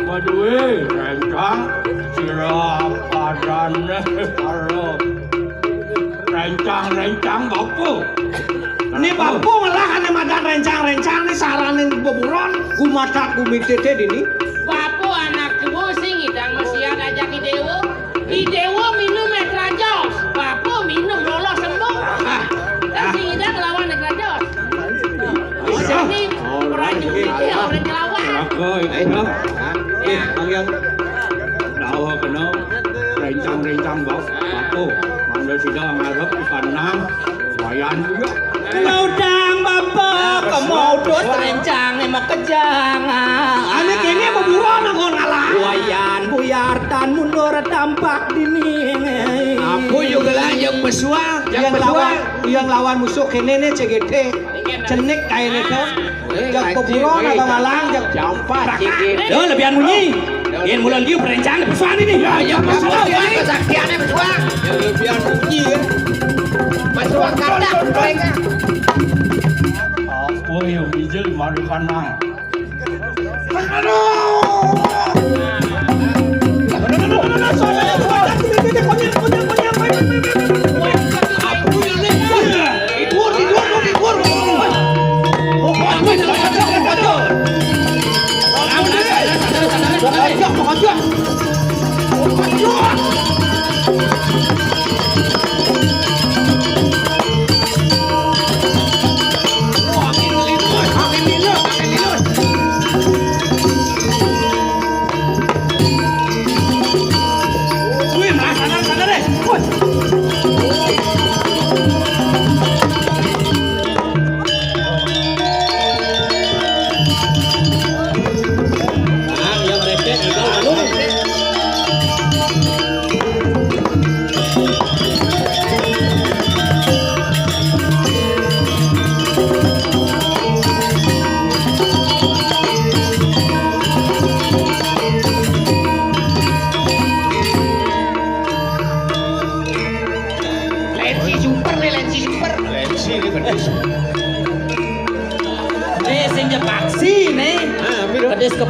Maduwe rencang sira padane karo rencang-rencang bapo. Ni bapo ngelah ane madan rencang-rencang ni saraning beburon gumatak gumitite dini. Bapo anak tuwa sing ngidang mesiat ajak I Dewa. I Dewa minum es rajos, bapo minum lolos sembuh. Ah, kan sing ngidang lawan es rajos. Ini orang nyuci dia, orang ngelawan. Raga itu. Eh, panggil. Dawa kena rencang-rencang bau. Bapo, mangga sida ngarep ikan nang. Wayan juga. Ngudang bapo, kemodot rencang makejang. Ane kene beburon anggon ngalah. Wayan Buyar tan mundur tampak dini. Apa juga lah yang pesuang? Yang lawan, yang lawan musuh kene ne cegete. Cenik kae ne to. Jak beburon apa ngalang, jak jampat. Yo, lebihan munyi. Yen mula liu perencang pesuang ini. Ya, ya, pesuang ini. Kesaktiannya pesuang. Ya, lebihan munyi ya. Pesuang kata mereka. Apa yang bijil mari kanang?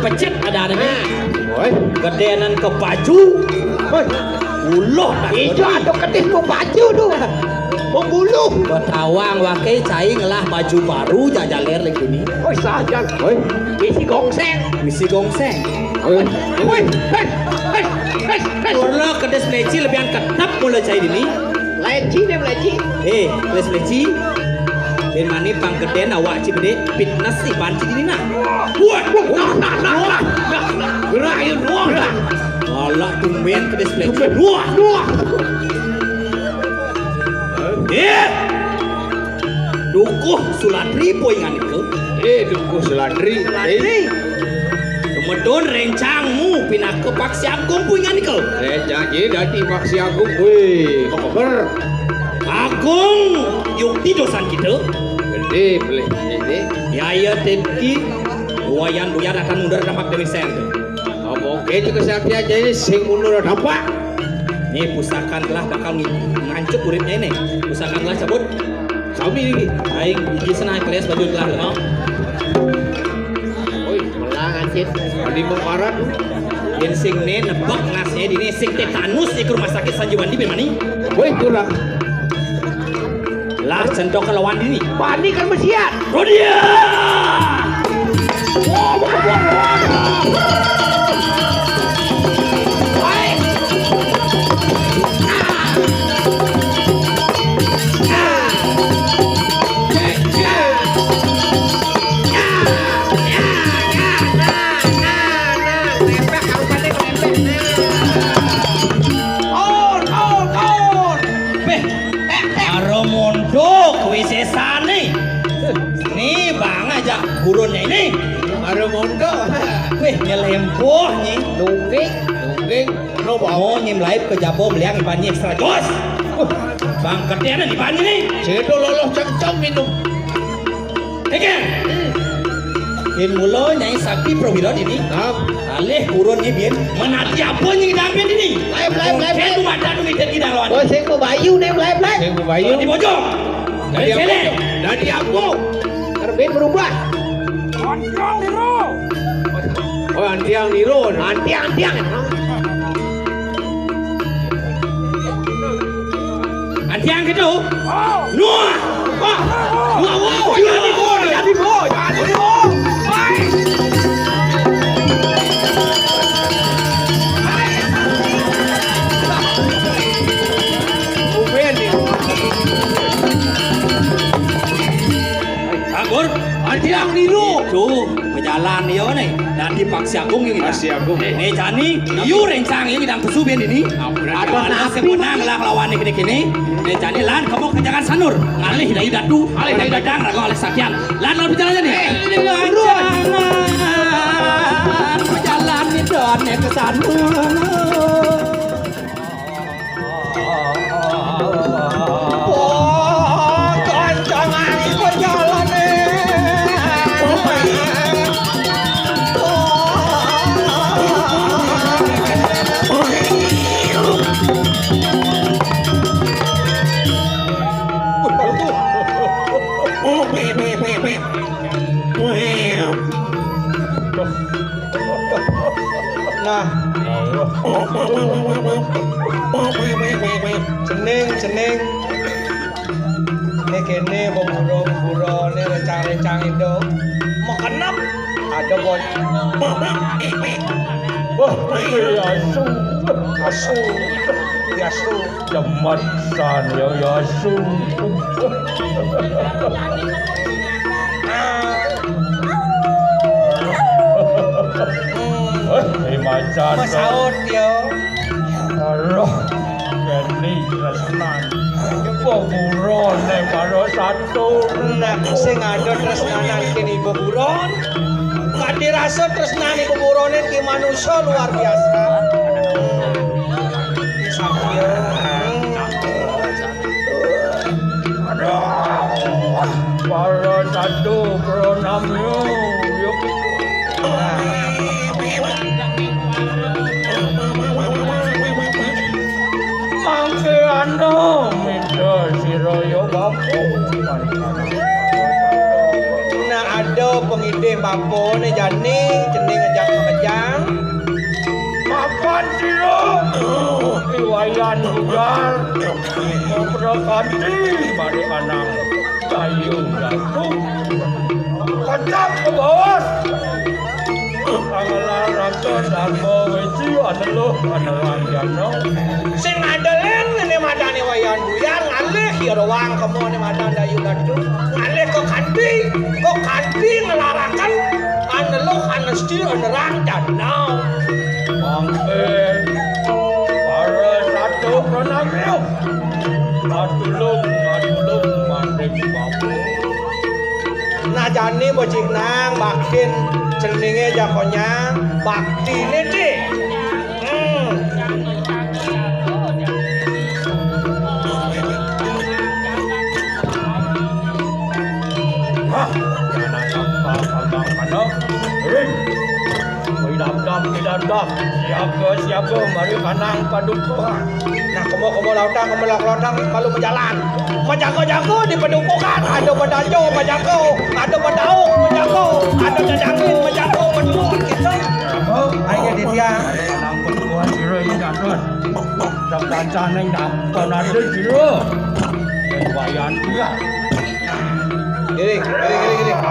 Pecet ada nih. Woi. Gedénan ke baju. Woi. Uluh tak ijo gedé. Ada kedis mau baju tuh. Mau buluh. Betawang waké cai ngelah baju baru jajaler lagi nih. Woi, sajan. Woi. Misi gongseng. Misi gongseng. Woi. Woi. Hei. Hei. Hei. Hei. Urlo kedis pleci lebihan ketep mula cai dini. Leci deh, leci. Eh, les leci. Bin mani pang gedén awak ci gedé fitness iban ci dini nah. Wah, wah, nah, nah, nah, nah, nah. Gerak ya, wah. Alah, tumben kedis pleci. Wah, wah. Eh. Dukuh Sulatri poingan itu. Eh, Dukuh Sulatri. Sulatri. Eh. Kemedon rencangmu pinaka Paksi Agung poingan nika. Rencang je dadi Paksi Agung. Wih, keber. Agung yukti dosan kita. Gedé pelih gedé. Yaya tepki. Wayan buyar akan mundur dampak demi sen. Apa oke juga sakti aja ini sing mundur dampak. Nih pusakan telah bakal ngi- ngancuk uripnya ini. Pusakan telah cabut. Sami iki. Aing iki senang kelas baju telah no. Oi, melang anjir. Di mengkarat. Yén sing né nebak nasnya dini sing tétanus di rumah sakit Sanjiwandi bin mani. Woi, kurang. Lah centok kelawan dini. Bani kan mesiat. Rodia. Aur, aur, aur. Béh, karo mondok wisésané. Nih, Bang aja gurunnya ini. Karo mondok. Wih, nyelempoh nih. Nungging, nungging. Lo mau nyim laib ke jabo meliang iban nyi ekstra jos. Bang, gedénan iban nyi nih. Sedo loloh cemcem minum. Oke. Bin mula Nyai Sakti Prawira dini. Nah. Alih kurun nyi bin. Menati apa nyi ngidang bin dini? Laib, laib, laib, laib. Bin madan ngidang ngidang lawan. Oh, sing mau bayu nih, laib, laib. Sing mau bayu. Di bojong. Dari sini. Dari apa? Terbit berubah. Antiang Niro. Oh, Antiang Niro. Antiang, Antiang. Antiang gitu. Nuh. Wah. Wah, wah, wah, jadi boy, jadi boy, jadi boy. Agur, Antiang Niro. Tuh, pejalan dia nih. Dadi Paksi Agung ini. Paksi Agung. Nih, jani, yu rencang ini dan pesu bin ini. Ampun, ada ampun. Nasib menang lah lawan ini kini. Nih, jani lan kamu ke Jalan Sanur. Ngalih dari Datu, ngalih dari Dadang, ragu ngalih Sakian. Lan lawan pejalan nih. Eh, ini lancar. Pejalan nih, don, nih, ke Sanur. Nah. Cening, cening. Né kéné bebura-bebura né rencang-rencang itu. Mekenep. Ada bot. Wah, iya asu. Asu. Iya asu. Cemat san ya, ya asu. Eh, macan. Mas Aut ya. Aduh, kéné tresnan. Pemurone karo satu. Nek sing ada tresnanan kene ibu buron. Kadi rasa tresnane ibu burone ki manusa luar biasa. Satya. Aduh, para satu pranamya. Mangke ana mida sira ya bapu. Nah, ada Ngidih bapané jani, cening ajak makejang. Mapan sira, I Wayan Buyar, maprekanti, mari anang kayu datu. Kecap ke bawah. Angela Rangka Dharma Wiji, aneluh, anelanjana. Sing madeleng né madané Wayan Buyar, ngalih ya roang kema né madan Dayu Datu. Ngalih ka kanti, ka kanti ngelaraken aneluh, anesti, anerang jana. Mangkin para satu pranamya. Matulung, matulung, maring bapu. Nah, jani becik nang baktin ceningé jakonyang, baktiné, Dik. Hmm. Hah, anak apa, ring. Widabdab, widabdab, siaga, siaga, mari kanang paduka. Nah, kemo, kemo lautang, kemo laut-, lautang, malu majalan. Majaga-jaga di padukuhan, ada badajo, majaga, ada badauk, majaga, ada dadangin, majaga, maduun, gitu. Apa? Ayo, Ditya. Kanang paduka, sira ini datun. Dak kancane dak panade sira. Yen wayan iya. Giring, giring, giring, giring.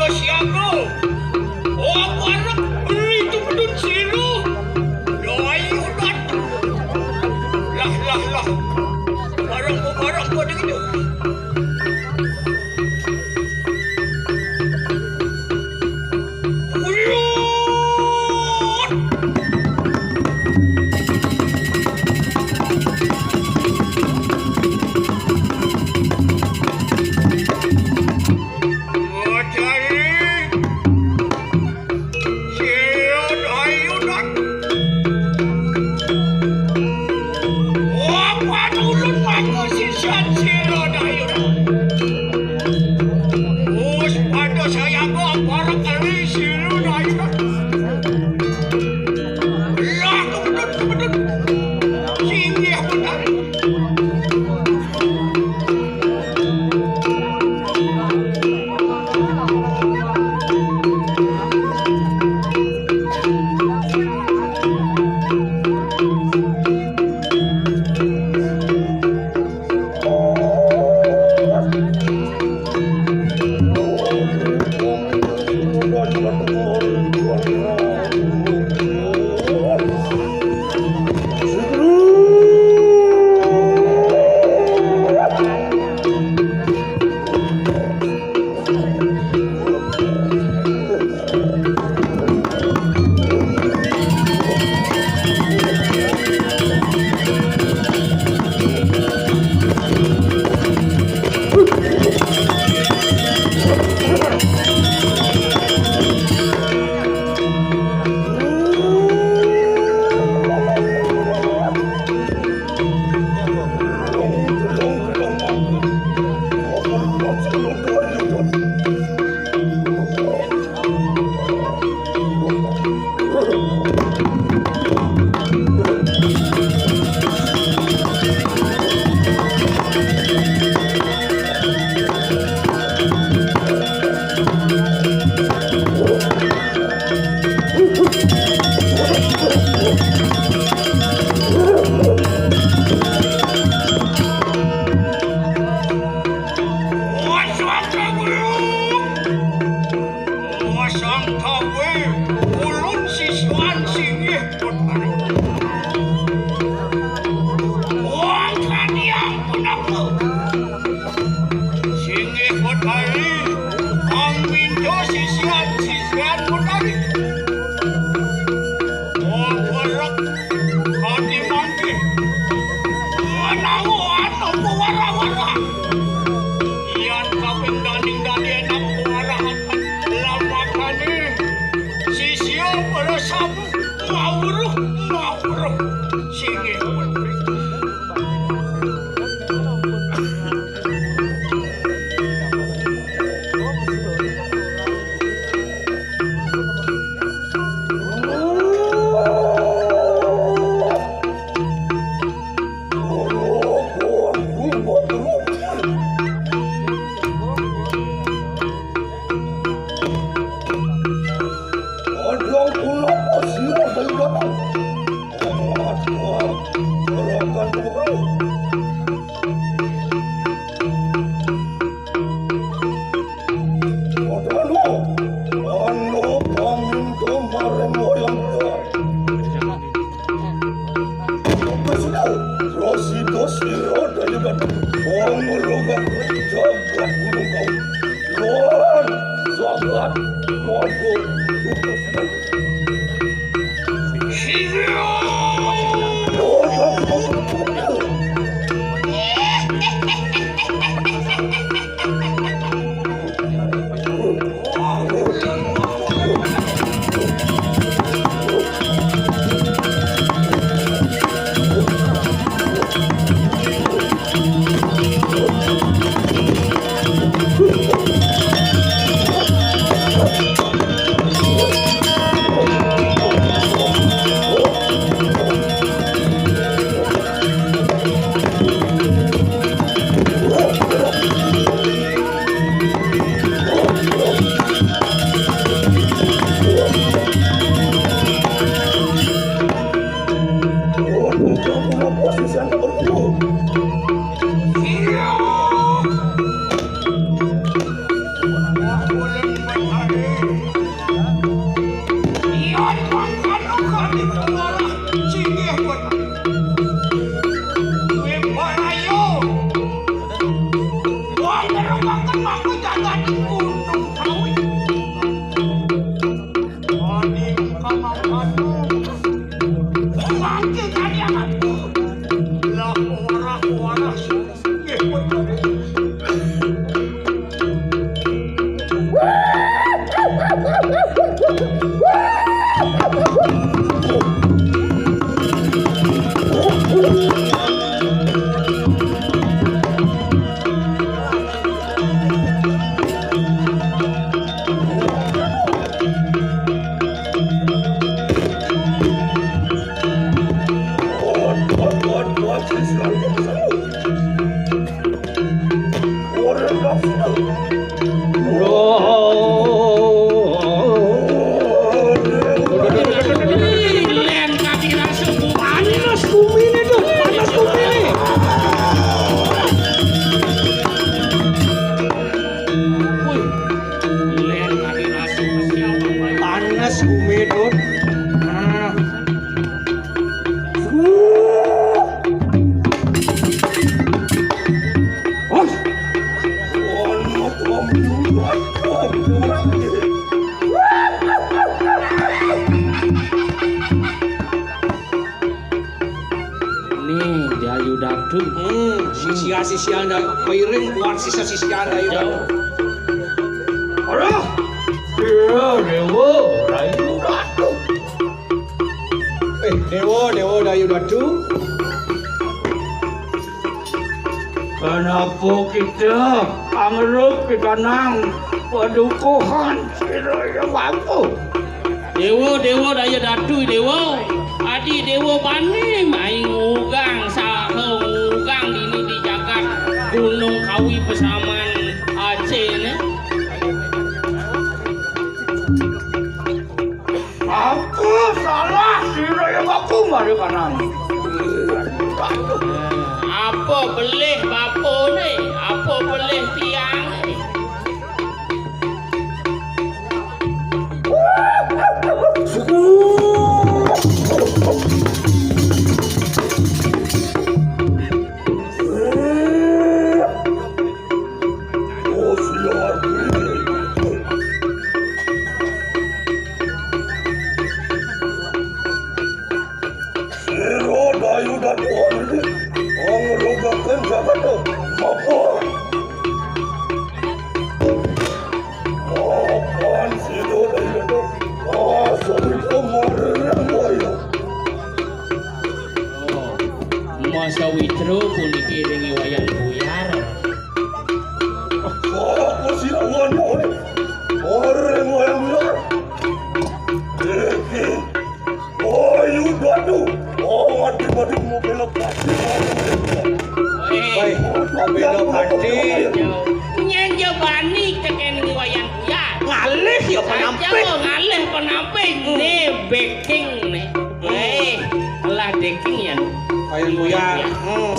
Siaga. Oh, bareng beri tu pedun siru. Doi udat. Lah, lah, lah. Bareng ku, bareng ku ada gitu. Uyut. Ngajari. Sira Dayudan. Wah, panulun mangga sisian Sira Dayudan. Us pada sayaga para kali Sira Dayudan. Lah, kebedut, kebedut. Singgih benar. Wasangkawe ulun siswan singgih pun hari. Wong kaniang pun aku. Singgih pun hari. Ang minjo siswan siswan pun hari. Wong werak kadi mangke. Menawa anu wara-wara. Yan kaping daning dadi enak wara akan lamakane. Sisia pada sabu mawruh, mawruh. Singgih. Padahal anu paminta maring wayang Wis wau, prasida sira Dayudan, pangurungan jagat gunung kau. Lan jagat mangku. Nih, Dayu Datu. Hmm, sisia-sisia nda, piring kuat sisia-sisia nda, ya. Alah, iya, Dewa, Dayu Datu. Eh, Dewa, Dewa, Dayu Datu. Kenapa kita angrup kita nang padukuhan sira ya bangku? Dewa, Dewa, Dayu Datu, Dewa. Adi Dewa bani mai ngugang saha ngugang dini di jagat Gunung Kawi Pesaman Aceh ne. Aku salah sira ya aku mari kanan. Apa belih bapane? Apa belih tiange? Sira Dayu Datu adi angrugaken jagate. Apa? Mapan sira Dayu Datu? Masawitra marang wayah. Oh, masawitra puniki ring Wayan Buyar. Apa sira wani? Marang Wayan Buyar. Iki Ayu Datu, oh, mati-mati mau belok pati. Baik, belok pati. Nyen ja bani tekening Wayan Buyar. Ngalih ya penampik. Saja ngalih penampik. Hmm. Ne beking ne. Hmm. Eh, lah deking ya. Wayan Buyar. Hmm.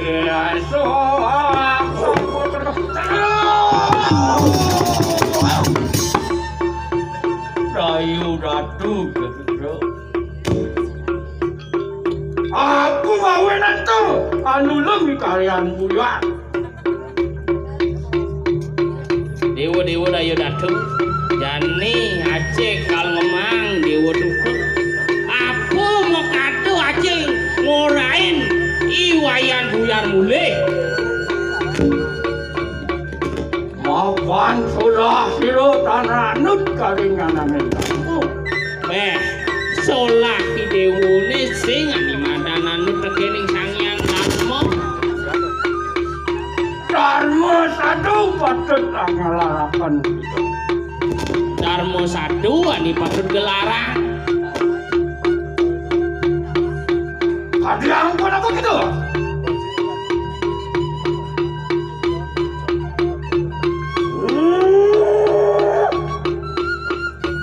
Ya, so. Dayu Datu, Gedhe. Aku gawe nento anulung kalian Buyar. Dewa-dewa Dayu Datu, jani Aceh kal ngemang Dewa Duka. Apa makato Aceh ngorain I Wayan Buyar mulih? Mapan solah sira tan anut karinganan Dharma. Meh, solah ki dewane sing ani madan anut tekening Sang Hyang Dharma. Dharma sadu patut nglaraken. Dharma sadu ani patut gelarang. Kadang pun aku gitu.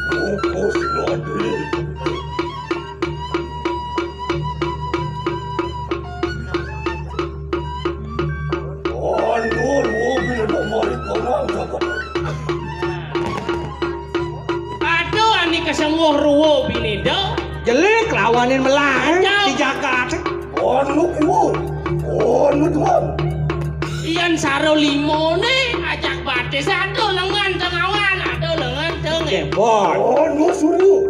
Fokus lagi. Anur, mobil ada mari kanan, cakap. Aduh, ani kesengguh ruwo bineda. Jelek lawanin melah, eh, di jagat. Anu kiwa, anu tuan. Yen saro limone ajak batis, aduh lengan tengawan, aduh lengan tengah. Jebot. Anu suryo,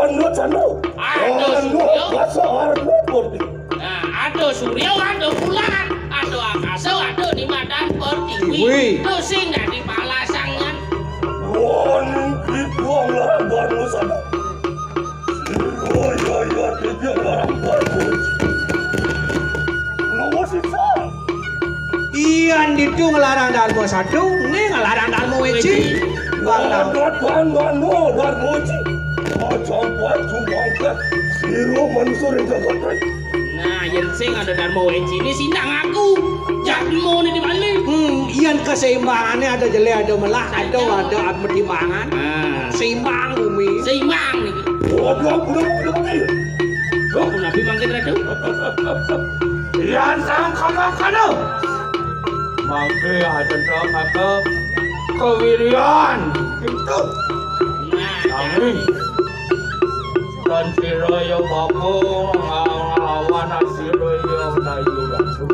anu cano. Aduh suryo. Anu basa, anu putih. Nah, aduh suryo, aduh bulan, aduh akasa, aduh di madan pertiwi. Wih. Tuh sing dadi palasang nyen. Anu kiwa ngarang barno sana. Iya, ditu ngelarang Dharma satu, ini ngelarang Dharma weci. Bang Dharma. Bang Dharma, Dharma weci. Aja buat sumbangke. Sira manusa ring jagat. Nah, yen sing ada Dharma weci ini sindang aku. Jadmane di Bali. Hmm, yen keseimbangane ada jelek, ada melah, ada, ada pertimbangan. Nah. Seimbang bumi. Seimbang niki. Waduh, aku udah mau bilang. Loh, nabi mangkin ratu. Yan sang kana kana. Mangke aja kata kewirian. Itu. Nah, kami. Dan sira ya bapa nglawan sira ya layu ratu.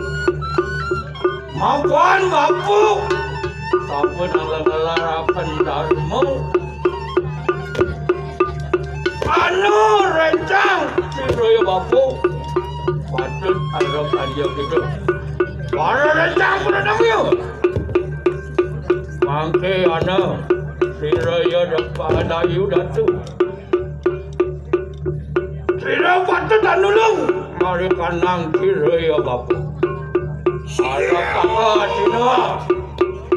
Mapan bapa. Apa nang lelarapan darma? Anu rencang sira ya bapa. Patut ada karya kita. Para rencang pun ada. Mangke ana sira ya depan ayu datu. Sira patut tanulung, mari kanang sira ya bapa. Saya kata Cina.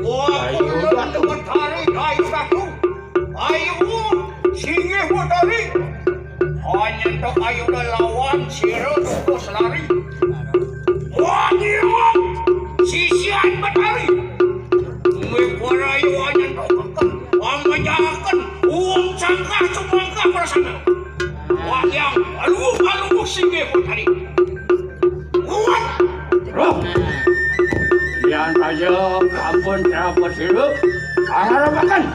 Wah, ayu batu. Betari, ayu batu. Ayu, singgih betari. Hanya tak ayu lawan sira terus lari. Wah, dia sisian betari. Mekor ayu hanya tak kekeng. Wang majakan. Uang sangkah sumangkah prasana. Wayang aluh-aluh singgih tadi. Kuat. Roh. Yan saja ampun cara bersirup. Angarapakan.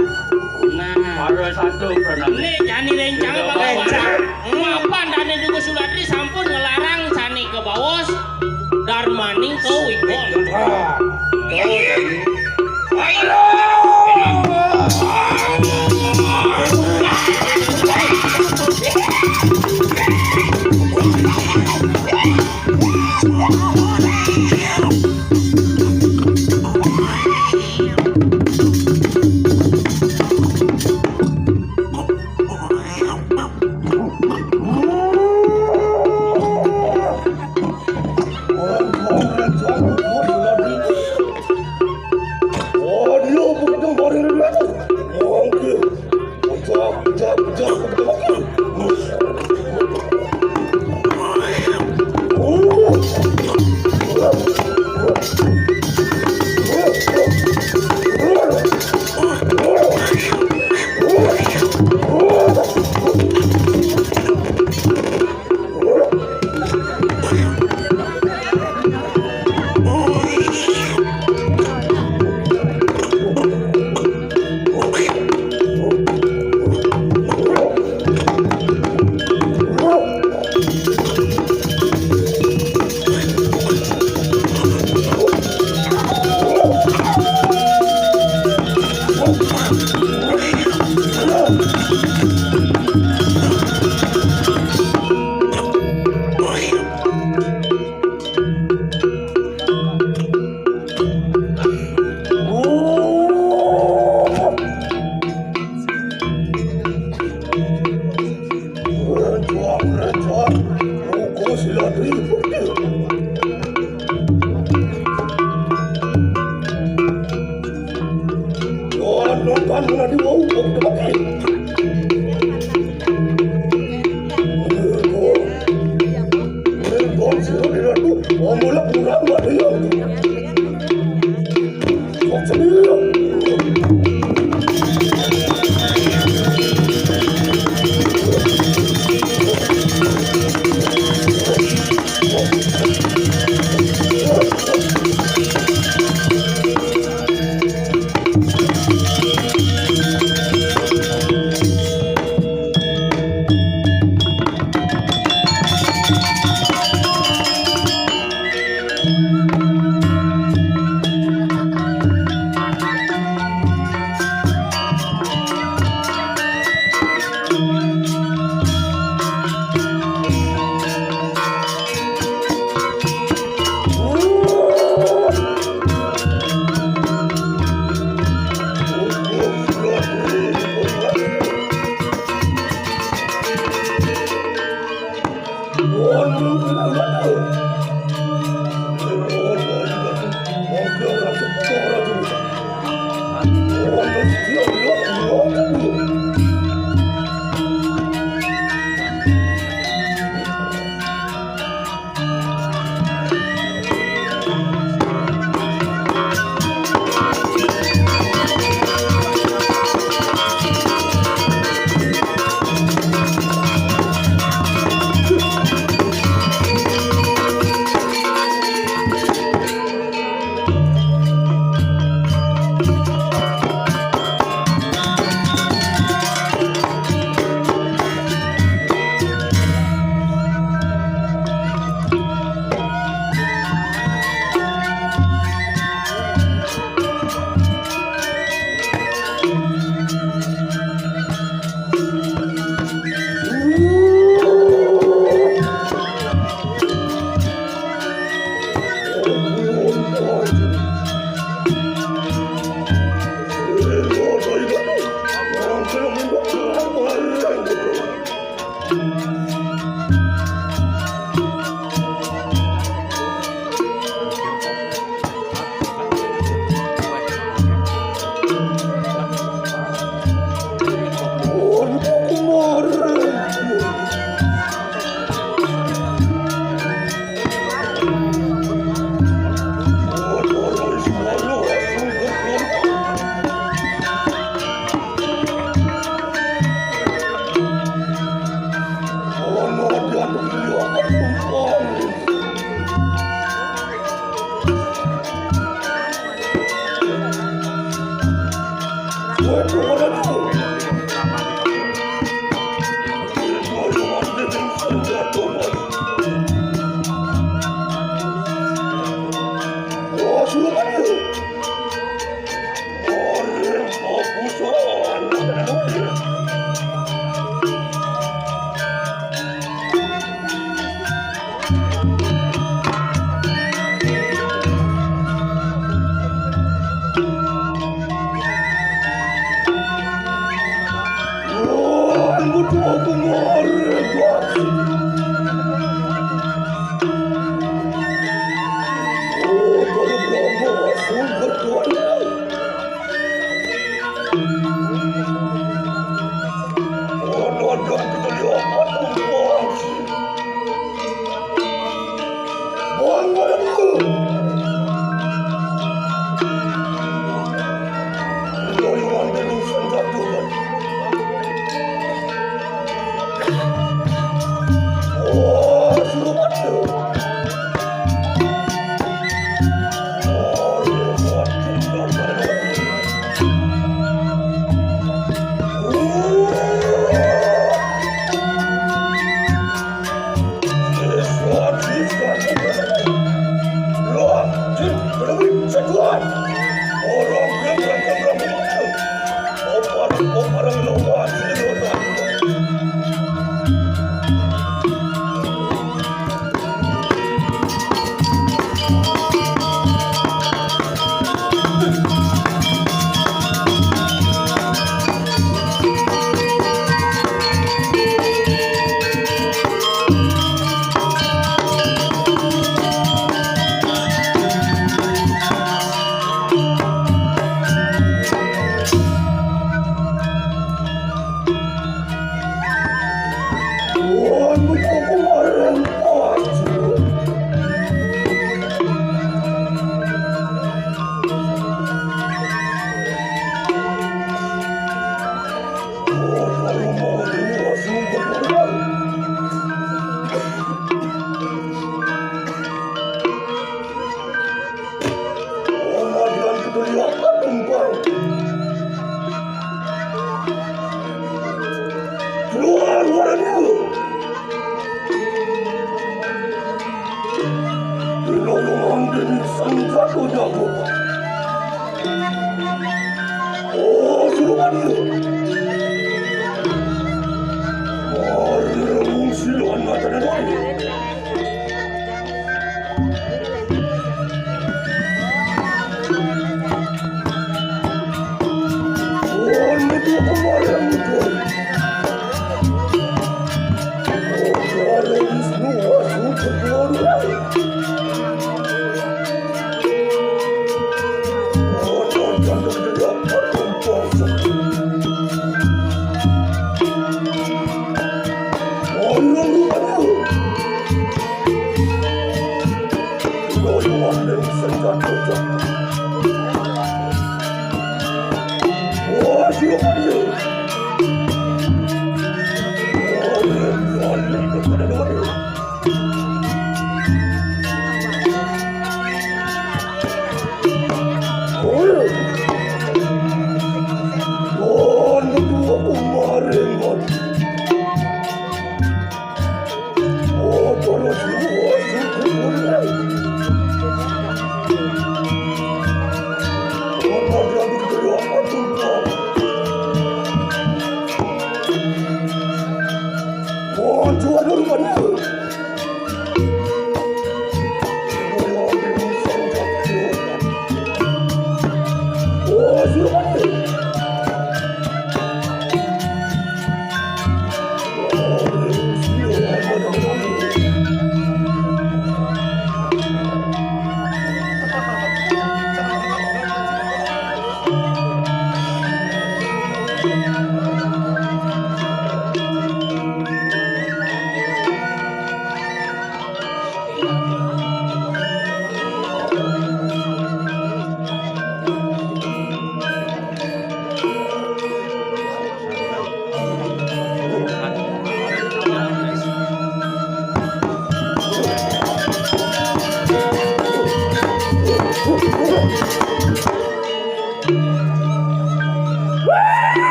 Nah. Para satu pranama. Ini jani rencang apa? Rencang. Mapan dane duku sulatri sampun ngelarang sani ke bawos. Darmaning kau ikon.